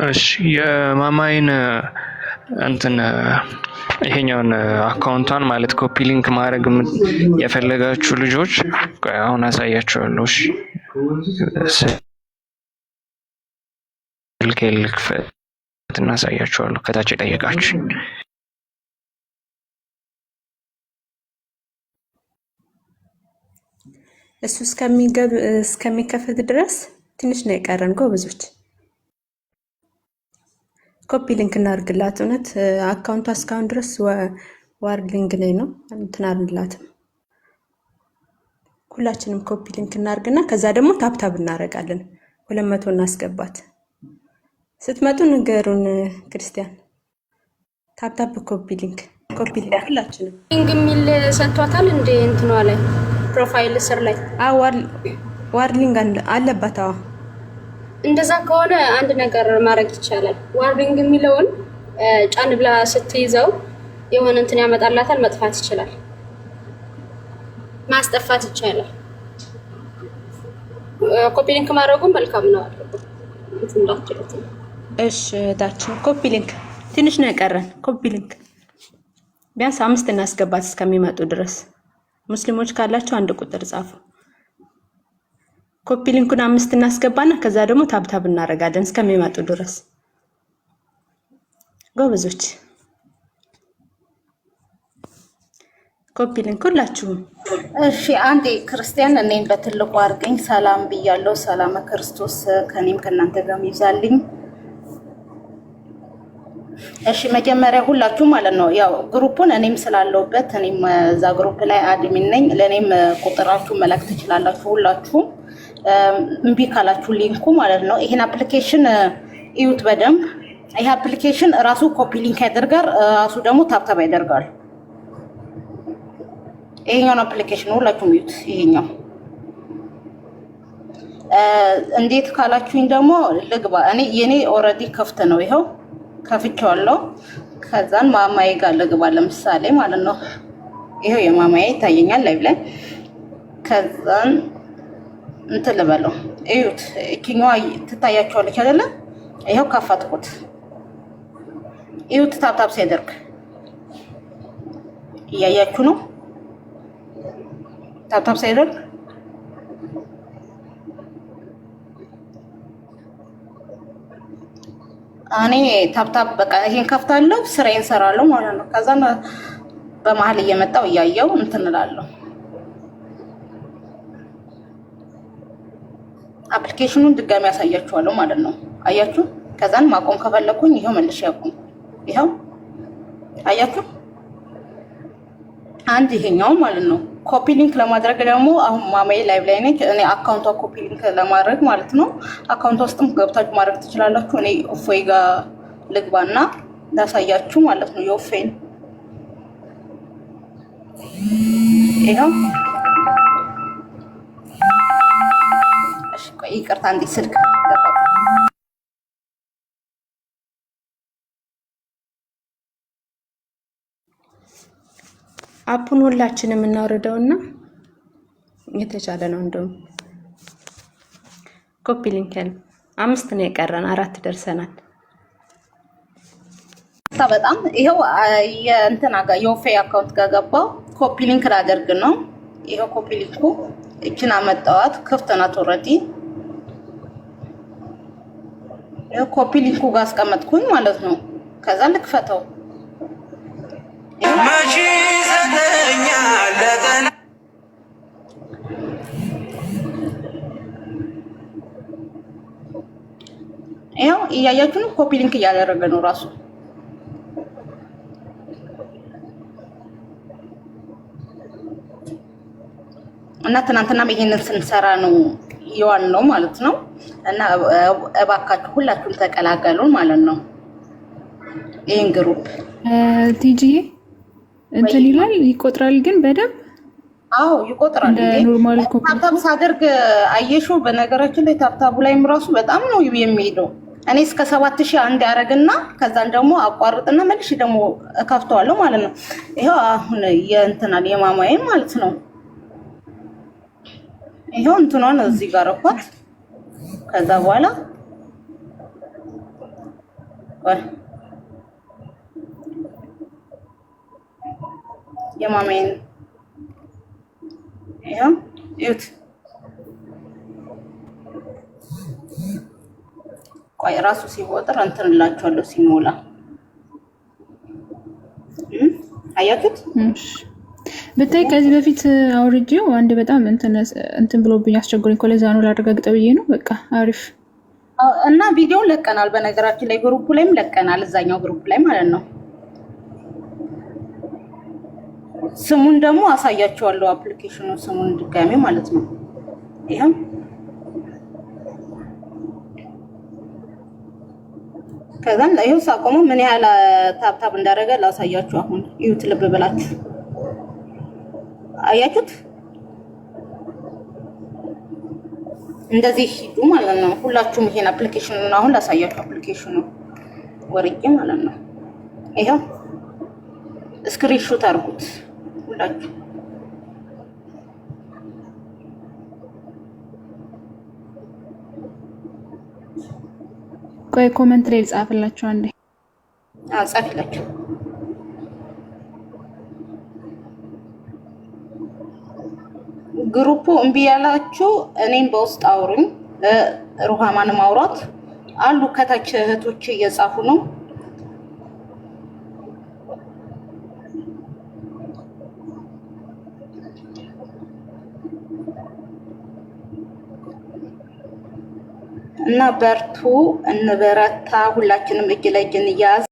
እሺ የማማይን እንትን ይሄኛውን account ቷን ማለት copy link ማድረግ የፈለጋችሁ ልጆች ቆይ አሁን አሳያችኋለሁ። እሺ ስልኬን ልክፈት እና አሳያችኋለሁ። ከታች የጠየቃችሁ እሱ እስከሚከፈት ድረስ ትንሽ ነው የቀረን። ጎበዞች copy link እናድርግላት። እውነት account ቷ እስካሁን ድረስ warning ላይ ነው፣ እንትን አልላትም። ሁላችንም copy link እናድርግና ከዛ ደግሞ tap tap እናደርጋለን። 200 እናስገባት። ስትመጡ ንገሩን። ክርስቲያን tap tap copy link copy link ሁላችንም። Link የሚል ሰጥቷታል እንዴ እንትኗ ላይ profile ስር ላይ? አዎ warning አለባት። አዎ እንደዛ ከሆነ አንድ ነገር ማድረግ ይቻላል። Warning የሚለውን ጫን ብላ ስትይዘው የሆነ እንትን ያመጣላታል። መጥፋት ይችላል፣ ማስጠፋት ይቻላል። Copy link ማድረጉ መልካም ነው። አድርጉ እንትን እንዳትሉት። እሺ እህታችን copy link ትንሽ ነው የቀረን። Copy link ቢያንስ አምስት እናስገባት እስከሚመጡ ድረስ። ሙስሊሞች ካላችሁ አንድ ቁጥር ጻፉ። Copy link ኡን አምስት እናስገባና ከዛ ደግሞ tap tap እናደርጋለን እስከሚመጡ ድረስ። ጎበዞች copy link ሁላችሁም። እሺ አንዴ ክርስቲያን እኔን በትልቁ አድርገኝ። ሰላም ብያለሁ። ሰላመ ክርስቶስ ከኔም ከእናንተ ጋር ይብዛልኝ። እሺ መጀመሪያ ሁላችሁ ማለት ነው ያው group ኡን እኔም ስላለሁበት እኔም እዛ group ላይ admin ነኝ። ለእኔም ቁጥራችሁ መላክ ትችላላችሁ ሁላችሁም። እምቢ ካላችሁ link ኡ ማለት ነው። ይሄን application እዩት በደንብ። ይሄ application ራሱ copy link ያደርጋል፣ ራሱ ደግሞ tap tap ያደርጋል። ይሄኛውን application ሁላችሁም እዩት። ይሄኛው እንዴት ካላችሁኝ ደግሞ ልግባ። እኔ የኔ already ክፍት ነው፣ ይኸው ከፍቼዋለሁ። ከዛን ማማዬ ጋር ልግባ ለምሳሌ ማለት ነው። ይኸው የማማዬ ይታየኛል ላይ ላይ። ከዛን እንትን ልበለው፣ እዩት። እችኛዋ ትታያቸዋለች አይደለ? ይኸው ከፈትኩት። እዩት፣ tap tap ሲያደርግ እያያችሁ ነው። Tap tap ሲያደርግ እኔ tap tap በቃ ይሄን ከፍታለሁ፣ ስራዬን ሰራለሁ ማለት ነው። ከዛ በመሀል እየመጣው እያየው እንትን እላለሁ። Application ኑን ድጋሚ ያሳያችኋለሁ ማለት ነው። አያችሁ? ከዛን ማቆም ከፈለኩኝ ይኸው መልሼ ያቆም። ይኸው አያችሁ? አንድ ይሄኛው ማለት ነው። Copy link ለማድረግ ደግሞ አሁን ማማዬ live ላይ ነች። እኔ account ቷ copy link ለማድረግ ማለት ነው። Account ቷ ውስጥም ገብታችሁ ማድረግ ትችላላችሁ። እኔ እፎይ ጋር ልግባና ላሳያችሁ ማለት ነው። የእፎይን ይኸው። እሺ ቆይ ይቅርታ፣ አንዴ ስልክ ገባ። App ኡን ሁላችንም እናውርደውና የተቻለ ነው። እንደውም copy link ያለ አምስት ነው የቀረን፣ አራት ደርሰናል። በጣም ይኸው የእንትና ጋር የኦፌ account ጋር ገባው። Copy link ላደርግ ነው። ይኸው copy link ኩ እችን አመጣዋት፣ ክፍት ናት already። ይኸው copy link ኩ ጋር አስቀመጥኩኝ ማለት ነው። ከዛ ልክፈተው። ይኸው እያያችሁ ነው። Copy link እያደረገ ነው ራሱ። እና ትናንትናም ይሄንን ስንሰራ ነው የዋልነው ማለት ነው። እና እባካችሁ ሁላችሁም ተቀላቀሉ ማለት ነው ይህን group። ቲጂዬ እንትን ይላል፣ ይቆጥራል ግን በደንብ? አዎ ይቆጥራል። እንደ normal copy Tap tap ሳደርግ አየሹ። በነገራችን ላይ tap tap ኡ ላይም ራሱ በጣም ነው የሚሄደው። እኔ እስከ 7000 አንድ ያደረግና ከዛን ደግሞ አቋርጥና መልሼ ደግሞ እከፍተዋለሁ ማለት ነው። ይኸው አሁን የእንትናል የማማዬን ማለት ነው። ይኸው እንትኗን እዚህ ጋር እኳት። ከዛ በኋላ የማማዬን ይኸው እዩት። ቆይ ራሱ ሲቆጥር እንትን እላችኋለሁ ሲሞላ አያችሁት? ብታይ ከዚህ በፊት አውርጄው አንድ በጣም እንትን ብሎብኝ አስቸግሮኝ እኮ ለዛ ነው ላረጋግጠው ብዬ ነው። በቃ አሪፍ። እና ቪዲዮውን ለቀናል። በነገራችን ላይ group ላይም ለቀናል፣ እዛኛው group ላይ ማለት ነው። ስሙን ደግሞ አሳያችኋለሁ፣ application ኑ ስሙን ድጋሚ ማለት ነው። ይኸው ከዛን ይኸው ሳቆመው ምን ያህል tap tap እንዳደረገ ላሳያችሁ። አሁን እዩት፣ ልብ ብላችሁ አያችሁት? እንደዚህ ሂዱ ማለት ነው። ሁላችሁም ይሄን application ኑን አሁን ላሳያችሁ፣ Application ኑ ወርጄ ማለት ነው። ይኸው screenshot አድርጉት ሁላችሁ። ቆይ comment ላይ ልጻፍላችሁ አንዴ። ጻፊላችሁ። Group ኡ እምቢ ያላችሁ እኔም በውስጥ አውሩኝ። ሩሃማን ማውራት አሉ ከታች እህቶች እየጻፉ ነው። እና በርቱ፣ እንበረታ፣ ሁላችንም እጅ ለእጅ እንያዝ።